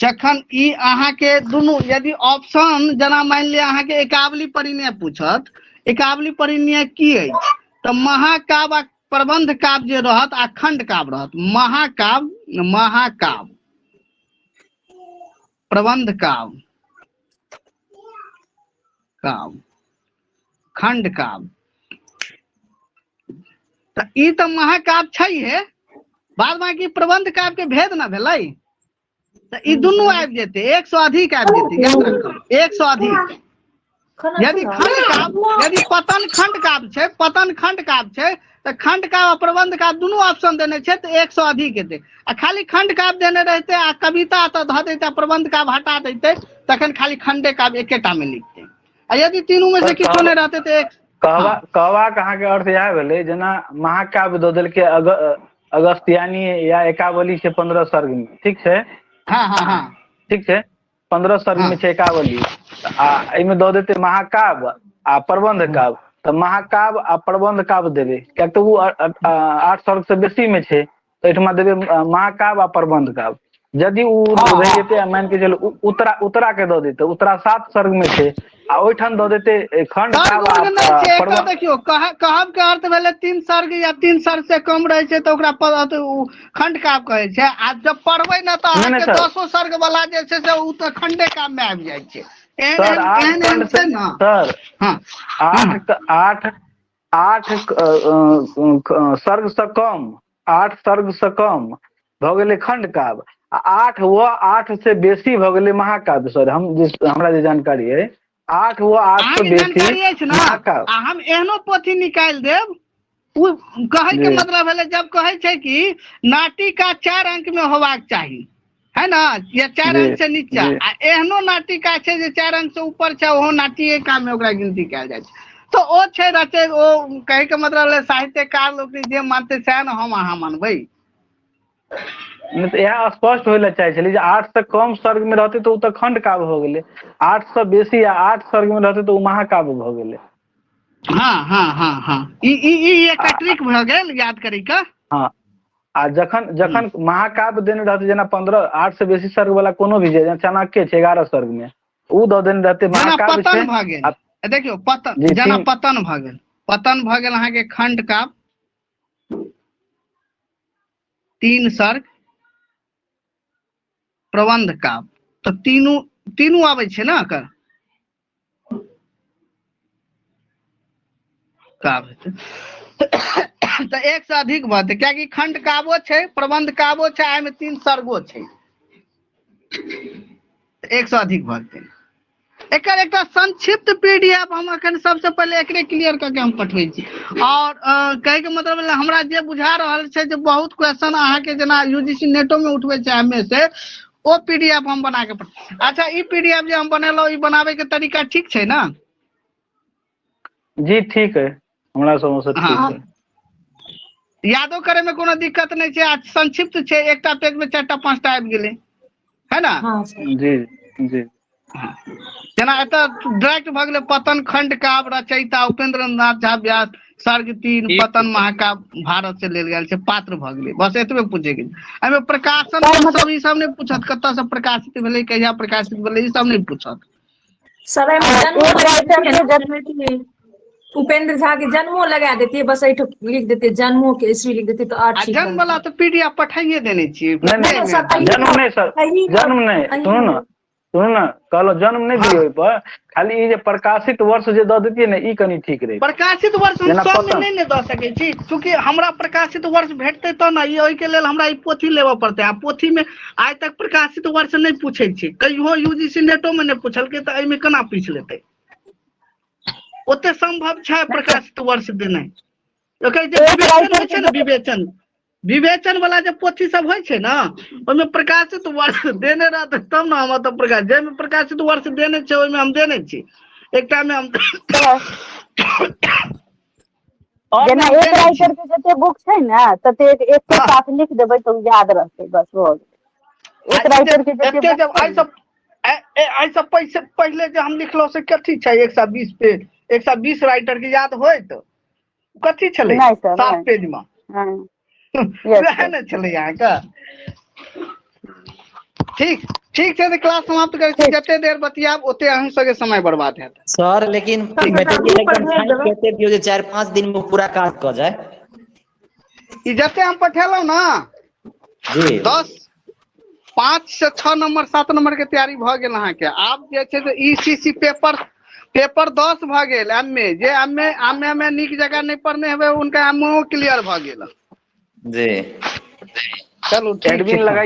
Speaker 1: जखन ई अहाँके दुनू यदि ऑप्शन जेना मानि लिअ अहाँके एकावली परिणय पूछत, एकावली परिणय की अछि, तऽ महाकाव्य आ प्रबंध काव्य जे रहत आ खंड काव्य रहत, महाकाव्य, महाकाव्य, प्रबंध काव्य, काव्य, खंड काव्य, तऽ ई तऽ महाकाव्य छै हे, बाद बाकी प्रबंध काव्य के भेद न भेलै, तऽ ई दुनू आबि जेतै, 1 से अधिक आबि जेतै, याद राखब, 1 से अधिक। यदि खंड काव्य, यदि पतन खंड काव्य छै, पतन खंड काव्य छै, तऽ खंड काव्य आ प्रबंध काव्य दुनू ऑप्शन देने छै, तऽ 1 से अधिक हेतै। आ खाली खंड काव्य देने रहतै आ कविता तऽ धऽ दैतै, प्रबंध काव्य हटा दैतै, तखन खाली खंडे काव्य एकेटा मे लिखतै। आ यदि तीनू मे से
Speaker 4: सर,
Speaker 1: किछो नहि रहतै तऽ एक
Speaker 4: कहबा कहबाक अहाँके अर्थ इएह भेलै जेना महाकाव्य दऽ देलकै अगस्त्यानी या एकावली छै 15 सर्ग मे, ठीक छै?
Speaker 1: हँ हँ हँ,
Speaker 4: ठीक छै, 15 सर्ग
Speaker 1: हँ
Speaker 4: मे छै एकावली, आ एहिमे दऽ देतै महाकाव्य आ प्रबंध काव्य, तऽ महाकाव्य आ प्रबंध काव्य देबै, किएक तऽ ओ 8 सर्ग से बेसी मे छै, तऽ एहिठमा देबै महाकाव्य आ प्रबंध काव्य। यदि ओ
Speaker 1: हँ
Speaker 4: रहि
Speaker 1: हँ
Speaker 4: जेतै आ मानि के चलू उत्तरा, उत्तरा के दऽ देतै, उत्तरा 7 सर्ग मे छै आ ओहिठाम दऽ देतै खंड
Speaker 1: सर्ग
Speaker 4: काव्य
Speaker 1: उर्ग नहि
Speaker 4: आ
Speaker 1: छै, एतऽ
Speaker 4: प्रबंध।
Speaker 1: देखियौ, कहब के अर्थ भेलै 3 सर्ग या 3 सर्ग से कम रहै छै तऽ ओकरा खंड काव्य कहै छै। आ जब पढ़बै ने तऽ
Speaker 4: नहि नहि
Speaker 1: अहाँके
Speaker 4: सर,
Speaker 1: 10 सर्ग वाला जे छै से ओ तऽ खंडे काव्य मे आबि जाइ छै। एहन
Speaker 4: सर
Speaker 1: एहन
Speaker 4: 8
Speaker 1: एहन एहन
Speaker 4: खंड से
Speaker 1: छै ने।
Speaker 4: सर
Speaker 1: हँ हँ
Speaker 4: 8 8 8 सर्ग से कम, 8 सर्ग से कम भऽ गेलै खंड काव्य, आ 8 व 8 से बेसी भऽ गेलै महाकाव्य। सर हम जे, हमरा जे जानकारी अइ, 8 व 8 से
Speaker 1: अहाँके
Speaker 4: बेसी
Speaker 1: जानकारी अछि ने,
Speaker 4: महाकाव्य।
Speaker 1: आ हम एहनो पोथी निकालि देब, ओ कहै के
Speaker 4: जी
Speaker 1: मतलब भेलै जब कहै छै कि नाटिका 4 अंक में होबाक चाही, है ना, या 4
Speaker 4: जी
Speaker 1: अंक से नीचा,
Speaker 4: जी
Speaker 1: आ एहनो नाटिका छै जे 4 अंक से ऊपर छै, ओहो नाटिका में ओकरा गिनती कयल जाइ छै। तऽ ओ छै रचे, ओ कहै के मतलब भेलै साहित्यकार लोकनि जे मानतै सएह ने हम अहाँ मानबै।
Speaker 4: नहि तऽ इएह स्पष्ट होइ लए चाहै छलियै जे 8 से कम सर्ग मे रहतै तऽ ओ तऽ खंड काव्य भऽ गेलै, 8 से बेसी आ 8 सर्ग मे रहतै तऽ ओ महाकाव्य भऽ गेलै।
Speaker 1: हँ हँ हँ हँ, ई ई ई एकटा ट्रिक भऽ गेल याद करै के।
Speaker 4: हँ, आ जखन जखन महाकाव्य देने रहतै, जेना 15 8 से बेसी सर्ग वाला कोनो भी, जेना चाणक्य छै 11 सर्ग मे, ओ दऽ देने रहतै
Speaker 1: जेना
Speaker 4: महाकाव्य
Speaker 1: पतन
Speaker 4: छै
Speaker 1: भऽ गेल, देखियौ पतन,
Speaker 4: जी
Speaker 1: जेना
Speaker 4: 3
Speaker 1: पतन भऽ गेल, पतन भऽ गेल अहाँके खंड काव्य 3 सर्ग, प्रबंध काव्य, तऽ तीनू तीनू आबै छै ने एकर काव्य तऽ 1 से अधिक भऽ जेतै, कियाकि खंड काव्यो छै, प्रबंध काव्यो छै, एहिमे 3 सर्गो छै, 1 से अधिक भऽ जेतै। एकर एकटा संक्षिप्त पीडीएफ हम अखन सबसे पहिले एकरे क्लियर कऽ के हम पठबै छी। और कहैके मतलब हमरा जे बुझा रहल छै जे बहुत क्वेश्चन अहाँके जेना यूजीसी नेटो में उठबै छै M A Se, O PDF हम बना के अच्छा, ई पीडीएफ जे हम बनेलहुँ, ई बनाबे के तरीका ठीक छै ने?
Speaker 4: जी ठीक है, हमरा समझ से ठीक
Speaker 1: हँ
Speaker 4: है।
Speaker 1: यादो करे में कोनो दिक्कत नहीं छै, आ संक्षिप्त छै, एकटा पेज में 4टा 5टा आबि गेलै, है ना?
Speaker 2: हँ सर।
Speaker 4: जी जी।
Speaker 1: हँ, जेना एतऽ डायरेक्ट भऽ गेलै पतन खंड काव्य रचयिता उपेंद्र नाथ झा व्यास, सर्ग 3,
Speaker 7: ठीक
Speaker 1: पतन
Speaker 7: छै।
Speaker 1: महाकाव्य भारत से लेल गेल छै, पात्र भऽ गेलै, बस एतबे पूछे के छै। एहिमे प्रकाशन
Speaker 3: सर,
Speaker 1: सब
Speaker 3: मतलब
Speaker 1: ई सब नहि पूछत, कतऽ से प्रकाशित भेलै, कहिया प्रकाशित भेलै, ई सब नहि पूछत।
Speaker 2: सर, एहिमे जन्मो
Speaker 3: एक
Speaker 2: लगा
Speaker 3: राइटर
Speaker 2: देतियै
Speaker 3: के
Speaker 2: ने,
Speaker 3: जन्म
Speaker 2: उपेंद्र झा के जन्मो लगा देतियै, बस एहिठाम लिख देतियै जन्मो के ईस्वी लिख देतियै तऽ आर
Speaker 1: आ
Speaker 2: ठीक
Speaker 1: जन्म वाला
Speaker 2: रहतै।
Speaker 1: तऽ पीडीएफ पठाइए देने छियै।
Speaker 4: नहि
Speaker 2: नहि
Speaker 4: नहि
Speaker 2: सर,
Speaker 4: जन्म नहि सर, जन्म नहि, सुनू ने, सुनू ने, कहलहुँ जन्म नहि दियौ ओहिपर, खाली ई जे प्रकाशित वर्ष जे दऽ देतियै ने, ई कनि ठीक रहितै।
Speaker 1: प्रकाशित वर्ष हम
Speaker 4: जेना
Speaker 1: सबमे
Speaker 4: पतन।
Speaker 1: नहि ने दऽ सकै छी, चूँकि हमरा प्रकाशित वर्ष भेटतै तब ने, ई ओहिके लेल हमरा ई पोथी लेबऽ पड़तै। आ पोथीमे आइ तक प्रकाशित वर्ष नहि पूछै छै, कहियो यूजीसी नेटो मे नहि पूछलकै, तऽ एहिमे केना पूछि लेतै? ओते सम्भव छै प्रकाशित वर्ष देनाइ? ओकर जे
Speaker 3: एक
Speaker 1: विवेचन
Speaker 3: राइटर
Speaker 1: होइ छै
Speaker 3: के
Speaker 1: ने, विवेचन, विवेचन वाला जे पोथी सब होइ छै ने, ओहिमे प्रकाशित वर्ष देने रहत तब ने हम ओतऽ प्रकाश, जाहिमे प्रकाशित वर्ष देने छै ओहिमे हम देने छी। एकटा मे हम
Speaker 3: सर
Speaker 1: और
Speaker 3: जेना
Speaker 1: मे हम
Speaker 3: एक
Speaker 1: देने छी।
Speaker 3: राइटर के जते बुक छै ने तते एके
Speaker 1: हँ
Speaker 3: साथ लिख देबै तऽ ओ याद रहतै, बस भऽ गेलै।
Speaker 1: आ
Speaker 3: एक
Speaker 1: ई जे
Speaker 3: राइटर के जते
Speaker 1: एते
Speaker 3: बुक
Speaker 1: जब
Speaker 3: छै
Speaker 1: एहि
Speaker 3: ने।
Speaker 1: सब एहिसँ पैसे पहिले जे हम लिखलहुँ से कथी छै? 120 पेज, 120 राइटर के याद होइत? कथी छलै
Speaker 3: नहि सर
Speaker 1: 7
Speaker 3: नहि।
Speaker 1: पेज मे?
Speaker 3: हँ, यस
Speaker 1: वएह
Speaker 3: सर।
Speaker 1: ने छलै अहाँके। ठीक ठीक छै, तऽ क्लास समाप्त करै छी।
Speaker 3: ठीक।
Speaker 1: जते देर बतियाब ओते अहूँ सबके समय बर्बाद हैत।
Speaker 7: सर लेकिन
Speaker 2: सर सबटा
Speaker 7: मटेरियल
Speaker 2: ग्रुप पर
Speaker 7: एकदम
Speaker 2: भेज
Speaker 7: छाँटि
Speaker 2: देबै।
Speaker 7: के एते दियौ जे 4-5 दिन मे पूरा काज कऽ जाय।
Speaker 1: ई जते हम पठेलहुँ ने,
Speaker 7: जी
Speaker 1: 10 5 से 6 नंबर 7 नंबर के तैयारी भऽ गेल अहाँके। आब जे छै से ई सी सी पेपर, पेपर 10 भऽ गेल एम ए, जे एम ए, एम ए मे नीक जगह नहि पढ़ने हेबै हुनका एम ओ क्लियर भऽ गेल।
Speaker 7: जी
Speaker 1: चलू ठीक
Speaker 4: एडमिन
Speaker 1: छै।
Speaker 4: लगाइए।